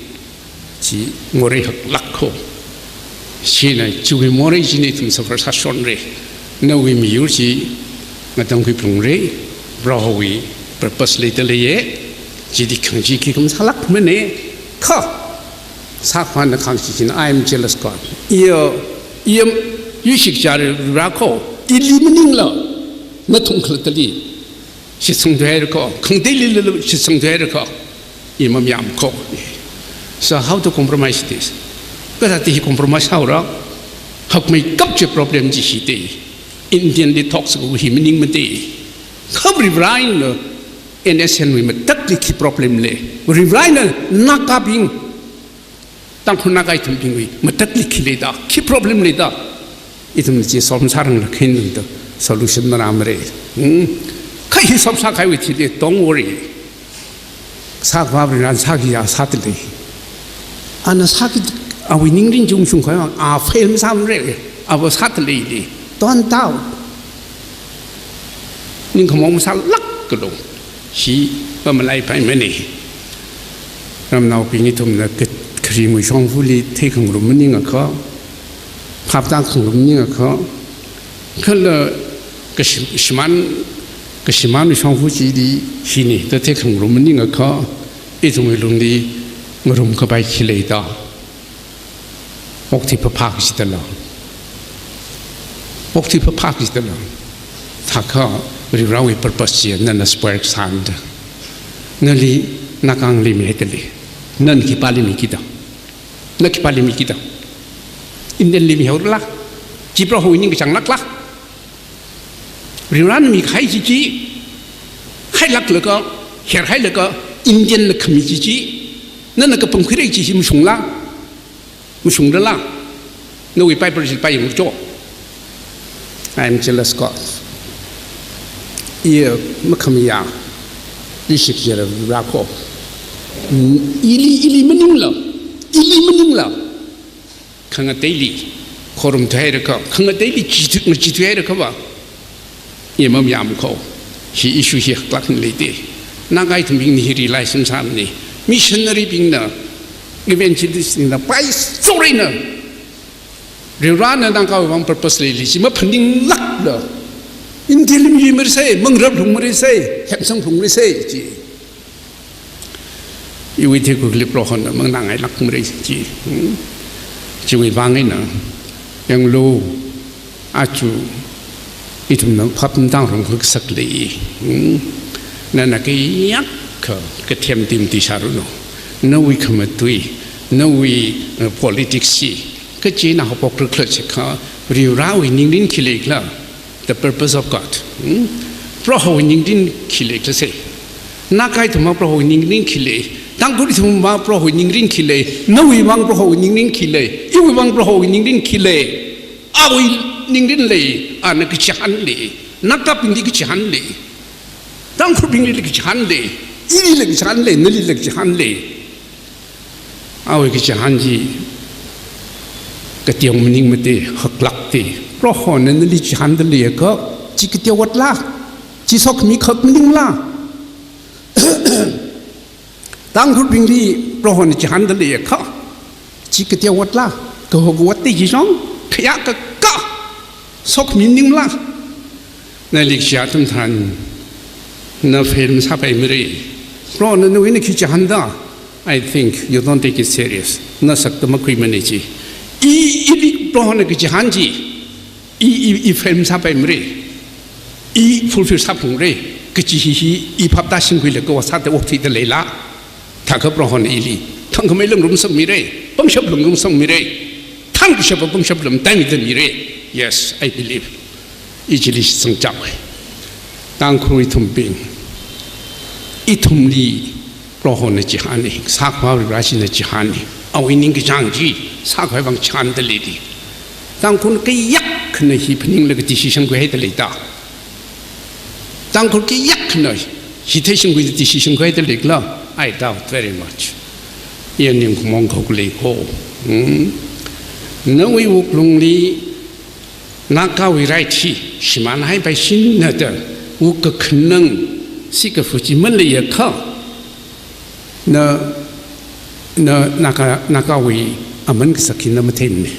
Chi morei haklāk kho. China chiwui morei china ithum suffer sāshonra. Nawui miyur chi ngatangkhui phalungra. Prohowui purpose leida leiya. Chili khangachee khikha masālākmana. Kha sākhavāna khangachee china, "I am jealous God." Iya, iya, yuishik chāra rā kho. Ili maningla, nathum khalattali shitsang thuihaira kho, khangateilila shitsang thuihaira kho, i mamayāma kho. So how to compromise this? Kathāda hi compromise sāhaora? Hakmeikap chi problem chi hi te. Indianli talks ko hi maningmate. Kha Varivarana N S N wui matakli khi problem lei? Varivarana Nagabing, Tangkhul Naga ithumbingwui matakli khi leida, khi problem leida? Ithumna chi solve sārang lakhin da solution marāmara. Hmm? Kha hi solve sākahaiwui thili, don't worry. Sākhavā Varivarana sākhiya sādalei. Ana sāki, awui ningrin chi ungshung khavai vang, a fail masāmara. Ava sādalei li. Don't doubt. Ningkhamaong masālākkalu. Hi mamalaipaimanei. Ramnaobing ithumna kha-, kharingwui shongfali theikhangarum maningakha, phaptākhangarum maningakha, kala kashi-, shimān, kashimānwui shongfa chili hina da theikhangarum maningakha, ithumwui lungli ngarumkapai khi leida? Okthui phāphā kachidala. Okthui phāphā kachidala. Thākha Varivarawui purpose chi nana spoil sānda. Nali Nagangli mihaidalei. Nana khipāli mikida? Na khipāli mikida? Indianli mihaorala? Chi Prohowui ningkachāng lākla? Varivarana mikahai chi chi, hailāklaga, herhailaga, Indianna khami chi chi, nana kapangkhuira chi chi mashungla? Mashungrala? Nawui Bible chili pāyanglu cho. "I am jealous God." Iya makhamayā, yuishik chāra rā kho. Ili, ili maningla, ili maningla, khangateili khorum thuihaira kho, khangateili chithui, ngacheethuihaira kho va, i mamayāma kho. Hi issue hi haklākna leida. Naga ithumbingna hi realize masāmana. Missionary bingna, evangelist bingna, paishoreina, Varivarana Nagawui vang purpose leili chi maphaninglākla, Indiali mayuimarasei, mangarap lungmarasei, hemsang lungmarasei chi. Iwui theikakhuili Prohona manganāngailākmara chi. Hmm? Chiwui vang eina, yanglu, aja ithumna phap matāngarumkhui kasak lei. Hmm? Nana kayākha kathem tim ti sāranu. Nawui khamatui, nawui, uh, politics chi, kachina haophokra khala jiakha, Varivarawui ningrin khi leikhala? The purpose of God. Hmm? Prohowui ningrin khi leikhala sei? Naga ithumwui vang Prohowui ningrin khi lei? Tangkhul ithumwui vang Prohowui ningrin khi lei? Nawui vang Prohowui ningrin khi lei? Iwui vang Prohowui ningrin khi lei? Awui ningrin lei, ana kachihān lei, Nagabingli kachihān lei, Tangkhulbingli kachihān lei, ilila kachihān lei, nalila kachihān lei. Awui kachihān chi kateonao maningmate, haklākte. Prohona nali chihānda leiakha, chi kateootla? Chi sokhami khak maningla? Tangkhulbingli Prohona chihānda leiakha, chi kateootla? Kaho kaotte chi shong, khayākha ka sokhami maningla? Nali kachihā atam tharan na fail masāpaimara. Prohona nawui eina khi chihānda? I think you don't take it serious. Na sakta makhuimana chi. I, ili Prohona kachihān chi, i, i, i fail masāpaimara. I fulfill sāphalungra kaji hi hi i phap tāshingkhuilaga vāsāda okthuida leila? Thākha Prohona ili thangkhamei lāngrumsangmira, pangshap lāngrumsangmira, thangkashapa pangshap lāngtaimida mira. Yes, I believe. I chili shitsang chākhui. Tangkhul ithumbing, ithumli Prohona chihāna, sākhavā Varivarana chihāna, awui ningkachāng chi sākhavai vang chihānda leili. Tangkhul kayākhana hi phaninglaga decision khuihaida leida? Tangkhul kayākhana hithāda shingkhui, decision khuida leikhala? I doubt very much. Iya ningkhumong khokli ko. Hmm? Nawui wuklungli Nagawui right hi shimānhaipaishina da wuk kakhanang sikafu chi maleiakha, na, na, Naga, Nagawui aman kasak hi na matheimana.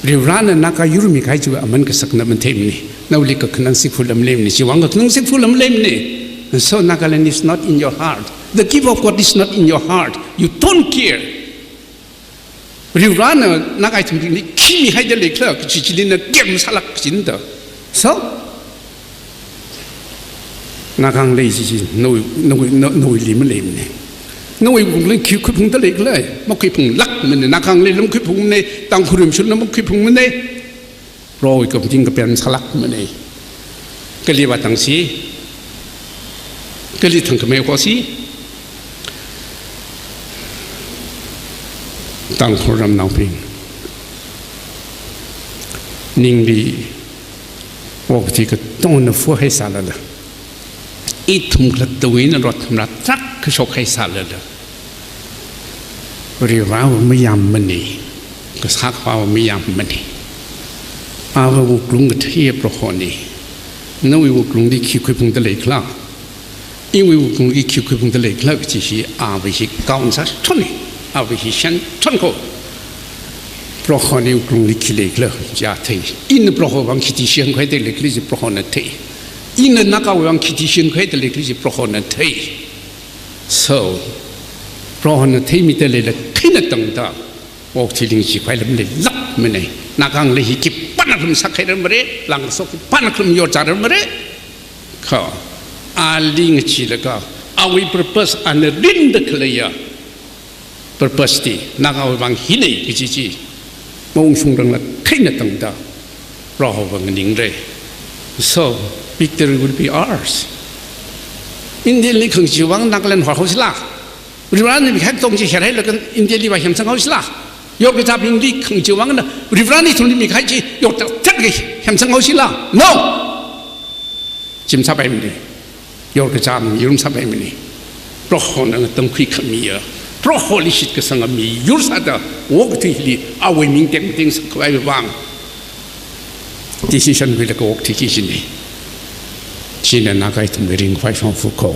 Varivarana Naga yur mikahai chiwui aman kasak na matheimana. Nawuili kakhanang sikafu lam leimana. Chiwui vang kakhanang sikafu lam leimana. And so Nagaland is not in your heart. The gift of God is not in your heart. You don't care. Varivarana Naga ithumbingli khi mihaida leikhala kachi chili na care masālāk kajina da. So, Naga ngalei chi, chi, nawui, nawui, na, nawuili maleimana. Nawui wuklungli khi khuiphungda leikhala? Makhuiphunglākmana. Naga ngaleili makhuiphungmana. Tangkhul rimshurla makhuiphungmana. Prohowui kaphaning kapen sālākmana. Kali vātangsi, kali thangkhamei khosi, Tangkhul ramnaobing, ningli okathui katongna fuhai sālala, ithum khalattawui eina rot khamrā tarākha shokhai sālala, Varivarawui mayāmmana, Kasā Akhava mayāmmana. Awui wuklung katheiya Prohona. Nawui wuklungli khi khuiphungda leikhala? Iwui wuklungli khi khuiphungda leikhala kachi hi, awui hi count sāthona, awui hi shānthona ko. Prohona wuklungli khi leikhala chi a thei. Ina Prohowui vang khi decision khuida leikhala chi Prohona thei. Ina Nagawui vang khi decision khuida leikhala chi Prohona thei. So, Prohona theimida leilakha eina tangda okathuili ngachee khavai lam leilākmana. Naga ngalei hi khipānakha lam sākhairarmara, langkaso khipānakha lam yorchārarmara. Kha ali ngacheelaga, awui purpose, ana rinda khaleiya purpose chi Nagawui vang hina kaji chi maungshungranglakha eina tangda Prohowui vang nganingra. So, victory will be ours. Indiali khangachee vang Nagaland horhaosila. Varivarana mikahai katong chi horhailaga Indiali vāhemsanghaosila. Yorkazābingli khangachee vangna Varivarana ithumli mikahai chi yorkazā tharkha hemsanghaosila. No! Chi masāpaimana. Yorkazā miyur masāpaimana. Prohona ngatamkhui khamiya, Proholi shitkasanga miyur sāda okathuili awui ming tekmatei ngasakkhavai vang decision khuilaga okthuiki kajina. China Naga ithumwui ringphāshongfa ko.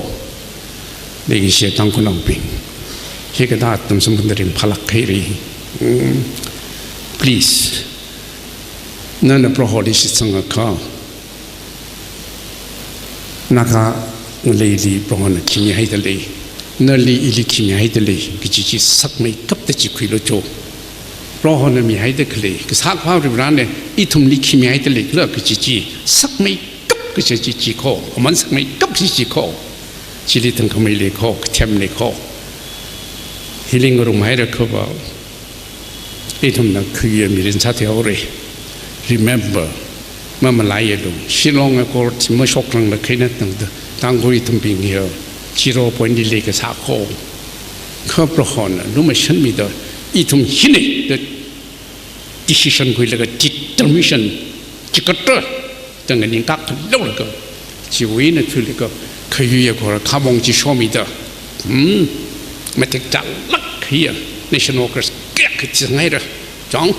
Leikashi Tangkhulnaobing, hikathā atam samphangda ringphālāk haira. Mm. Please. Nana Proholi shitsangakha, Naga ngaleili Prohona khi mihaida lei, nali ili khi mihaida lei kaji chi sakmeikapta chi khuilu cho. Prohona mihaida khalei, Kasā Akhava Varivarana ithumli khi mihaida leikhala kaji chi sakmeikap kaji chi chi ko, aman sakmeikap kaji chi ko. Chili thangkhamei lei ko, kathem lei ko. Hili ngarumhaira khava, ithumna khayuiya mirin sāthuihaora. Remember, mamalaialu, Shillong Accord chi mashokranglakha eina tangda Tangkhul ithumbing hiya zero point li leikasā ko. Kha Prohona lumashanmida ithum hina da decision khuilaga determination chikatra da nganingkak khaluilaga, chiwui eina thuilaga khayuiya khora khamong chi shomida, hmm, matik chālāk kahaiya national workers kayākha thisanghaira. Chong.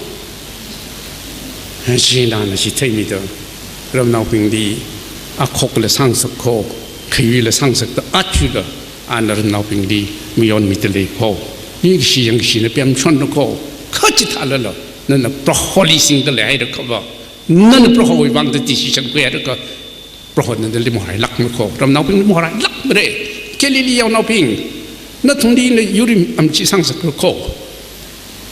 China ana chi theimida ramnaobingli akhokla sāngasak ko, khayuila sāngasakta athumla ana ramnaobingli mayon mida lei ko. Ningkashi yangkashina pemshonna ko. Kha chithālala, nana Proholi singda leihaira khava, nana Prohowui vangda decision khuihaira kha, Prohona nali mahorailākmara ko, ramnaobingli mahorailākmara. Galilee yaonaobing, nathumli ina yurim amchi sāngasakra ko.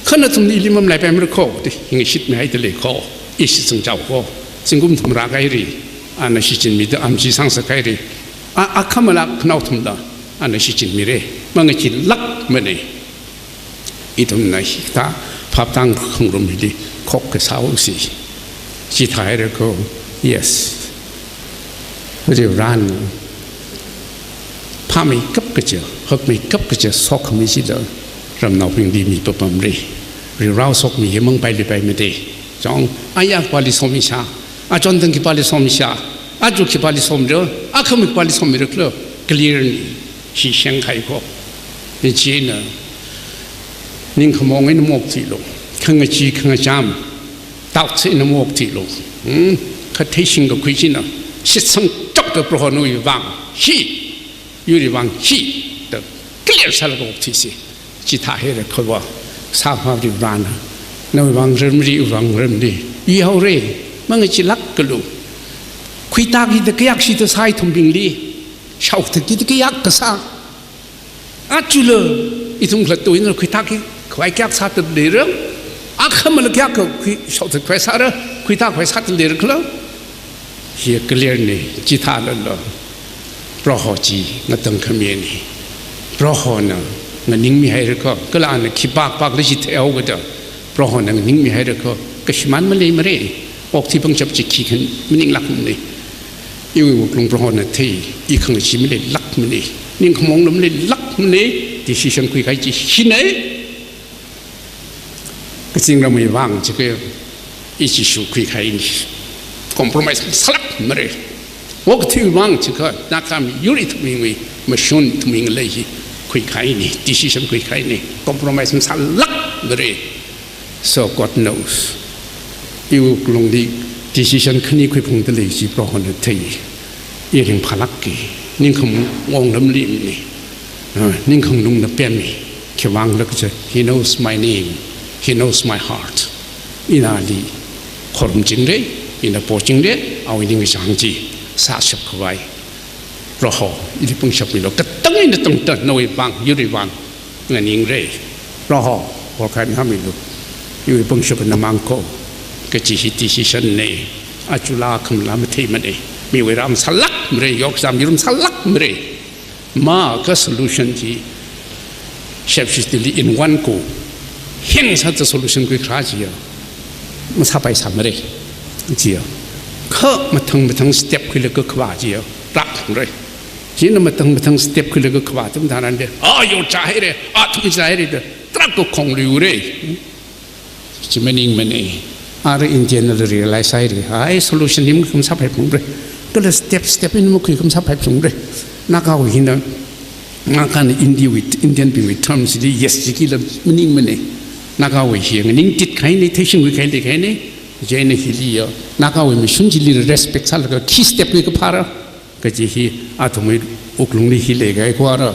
Kha nathumli ili mamalaipaimara ko, da hi ngashitmihaida lei ko, i shitsangchao ko. Zingkum thum rākahaira, ana shichinmida amchi sāngasakhaira. A, akhamala khanaothumla ana shichinmira. Mangacheelākmana. Ithumna hikathā phaptang khangarum hili khokkha sāhaosi. Chithāhaira ko, yes. Varivarana phāmeikap kaja, hakmeikap kaja sokhami chila ramnaobingli mipapamra. Varivarawui sokmi hi mangpailipaimada. Chong, ayā khipāli somisā, achon tang khipāli somisā, Aja khipāli somra, akhama khipāli somira khala, clear ni, shisheng khai ko. Ni china, ningkhamong eina maokthuilu, khangachee khangacham, doubts eina maokthuilu. Hmm? Kha theishing kakhui china, shitsang chokda Proho nawui vang, hi, yurwui vang hi, da clear sālaga okthuisa. Chithāhaira khavā, sākhavai Varena, nawui vang ramri, iwui vang ramri, yuihaora, mangacheelākalu. Khuitāki da kayākshi da sāi ithumbingli, shaothatki da kayākha sā. Ajala, ithum khalattawui eina khuitāki khavai kayākha sāda leira, akhamala kayākha khui shaothat khavai sāra, khuitā khavai sāda leira khala. Hi clear ni, chithālala, Proho chi ngatangkhami ni. Prohona nganingmihaira kha, kala ana khipākpākla chi theihaokida, Prohona nganingmihaira kha, kashimān maleimara, okthui pangshap chi khikhan maninglākmana. Iwui wuklung Prohona thei, i khangachee maleilākmana, ningkhamongla maleilākmana, decision khuikahai chi hina. Kazingramwui vang chiakha, i Jishu khuikahai ni. Compromise sālākmara. Okathuiwui vang chiakha, Naga miyur ithumwui mashun ithumwui ngalei hi khuikahai ni, decision khuikahai ni. Compromise masālākmara. So God knows. Iwui wuklungli decision khani khuiphungda lei chi Prohona thei. I ringphālāka, ningkhamongla maleimana. Ah, ningkhanganungna pemmi, khiwuivang khala kaja, He knows my name, He knows my heart. Ina ali khorumchingra, ina pochingra, awui ningkachāng chi sāshap khavai. Proho, ili pangshap milu, katang eina tangda nawui vang, yurwui vang nganingra. Proho, workhai ngahānmilu, iwui pangshap namang ko, kaji hi decision na, ajala khamala matheimana, miwui rā masālākmara, yoksam yurum sālākmara. Ma kha solution chi, shepshitili in one go, heng sāda solution khuikharā chiya, masāpaisāmara, chiya. Kha mathang mathang step khuilaga khavā chiya, rākhangra. China mathang mathang step khuilaga khavā atam tharanli, a, yo chāhaira, athum chāhaira da, tarākha khongluira. Chi maningmana. Ara Indianla realize sāhaira. Ai, solution hi makhamsāpaiphungra. Kala step step eina makhui khamsāpaiphungra. Nagawui hina, Nagana Indiawui, Indianbingwui terms li yes jikila maningmana. Nagawui hi nganingtit kahaina, theishingkhui kahai leikahaina. Chieina hili ya, Nagawui mashun chili respect sālaga khi step khuikaphāra kaji hi athumwui wuklungli hi leikahai khavāra.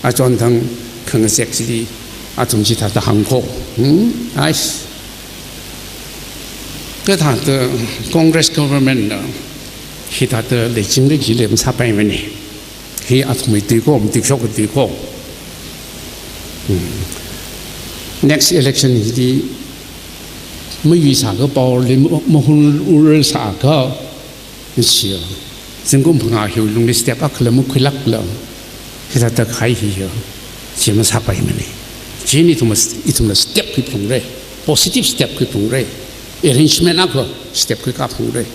Achonthang khangazek chili athum chithāda hāng ko. Hmm? Ais. Kathāda Congress government na hithāda leichingda chili masāpaimana. Hi athumwui tui ko, matikshok tui ko. Hmm. Next election hili mayuisākha, power li ma-, mahunrarlākha, chiya, zingkum phangā hiwui lungli step akhala makhuilākla, hithāda kahai hiya, chi masāpaimana. Chieina ithum, ithumla step khuiphungra, positive step khuiphungra, arrangement akha step khuikāphungra.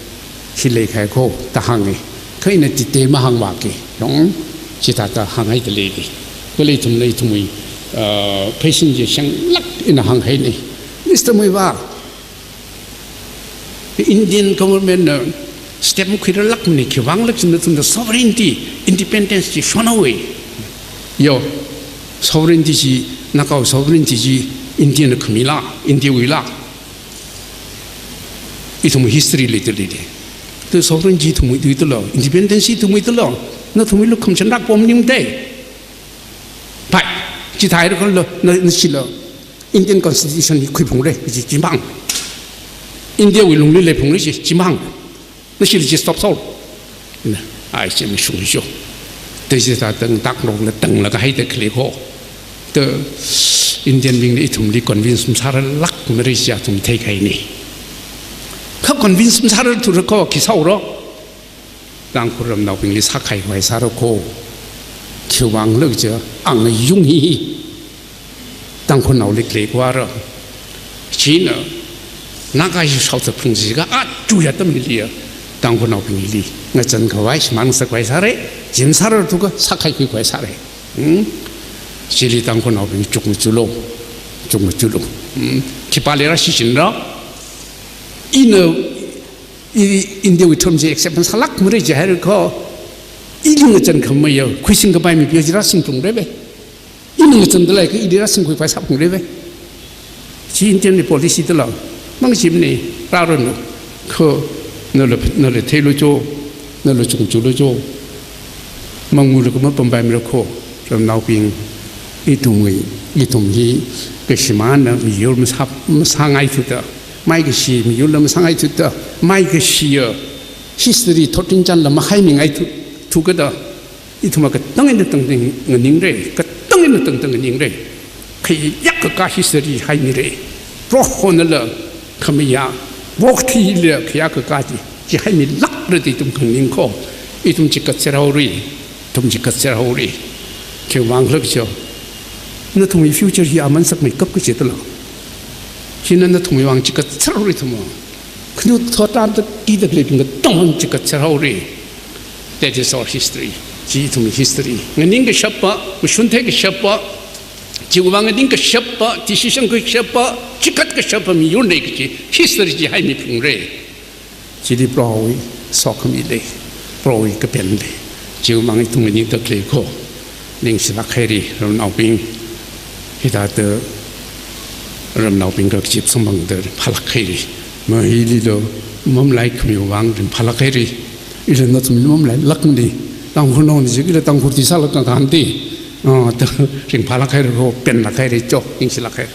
Hi leikahai ko da hānga. Kha ina detail mahāngvāki, yong, chithāda hānghaida leili. Kala ithumna ithumwui, uh, pheisin chi shenglāk eina hānghaina. Mister Muivah, Indian government na step makhuirarlākmana, khiwuivang khala china nathumna sovereignty, independence chi shonhaowa. Yo, sovereignty chi, Naga sovereignty chi Indiana khamila, Indiawuila. Ithum history li tali de. Kha sovereignty ithumwui tala, independence ithumwui tala, nathumwuila khamachan rāpom maningmana. Pai, chithāhaira khala, na, nashila Indian Constitution hi khuiphungra, chi, chimang. Indiawui lungli leiphungra, chi, chimang. Nashila chi stop sāhaora. Na, ai, chi mashung sho. Te chithāda tang takrokla tanglaga haida khalei ko. Kha Indianbingna ithumli convince masārarlākmara chi athum theikahaina. Kha convince masārarthura kha khi sāhaora. Tangkhul ramnaobingli sākahai khavai sāra ko. Khiwuivang khala kaja angayung hi Tangkhulnaoli khalei khavāra. China Naga hi shaothatphung jiakha aja atam hiliya Tangkhulnaobingli ngachān khavai, shimān ngasak khavai sāra, chi masārarthukha sākahai khui khavai sāra. Hmm? Chili Tangkhulnaobing chukmajālu, chukmajālu. Hmm? Khipāli rāshichinra? Ina I India wui term chi accept masālākmara jihaira kho. Ili ngachān khameiya, khuising kapai mi pyo chi rāsingphalungra ve. Ili ngachān dalei kha ili rāsingkhuipai sāphalungra ve. Chi Indian wui policy dala. Mangshimni, rāranu. Kho, nala, nala theilu cho, nala chungchulu cho. Mangmula kha mapampaimara kho. Ramnaobing, ithumwui, ithum hi, kashimānna miyur masā, masāngaithuda. Maikashi miyurla masāngaithuda. Maikashiya history thotrinchānla mahaimingaithu, thukada. Ithumva katang eina tangtang nganingra, katang eina tangtang nganingra. Khayāk kakā history haimira. Prohonala khameiya, vokthila khayāk kakā chi, chi haimilākra da ithum khanganing kho. Ithum chikat serhaora, ithum chikat serhaora. Khiwuivang khala kaja, nathumwui future hi aman sakmeikap kaji dala. Hina nathumwui vang chikat serhaora ithumva. Khanu thotran da kida khaleibing katongva chikat serhaora. That is our history. Chi ithum history. Nganing kashapva, mashun thei kashapva, chiwuivang nganing kashapva, decision kashapva, chikat kashapva miyurna kaji history chi haimiphalungra. Chili Prohowui sokhami lei, Prohowui kapen lei. Chiwuivang ithum nganingda khalei kho. Ningshilāk haira, ramnaobing. Hithāda ramnaobing kachip samphangda phālāk haira. Mahililo mamalaikhameiwui vang ringphālāk haira. Ila nathumli mamalailākmana. Tangkhulnaona chi ila Tangkhul thi sālāk kahānti. Ah, da ringphālāk haira kho, penlāk haira cho, ningshilāk haira.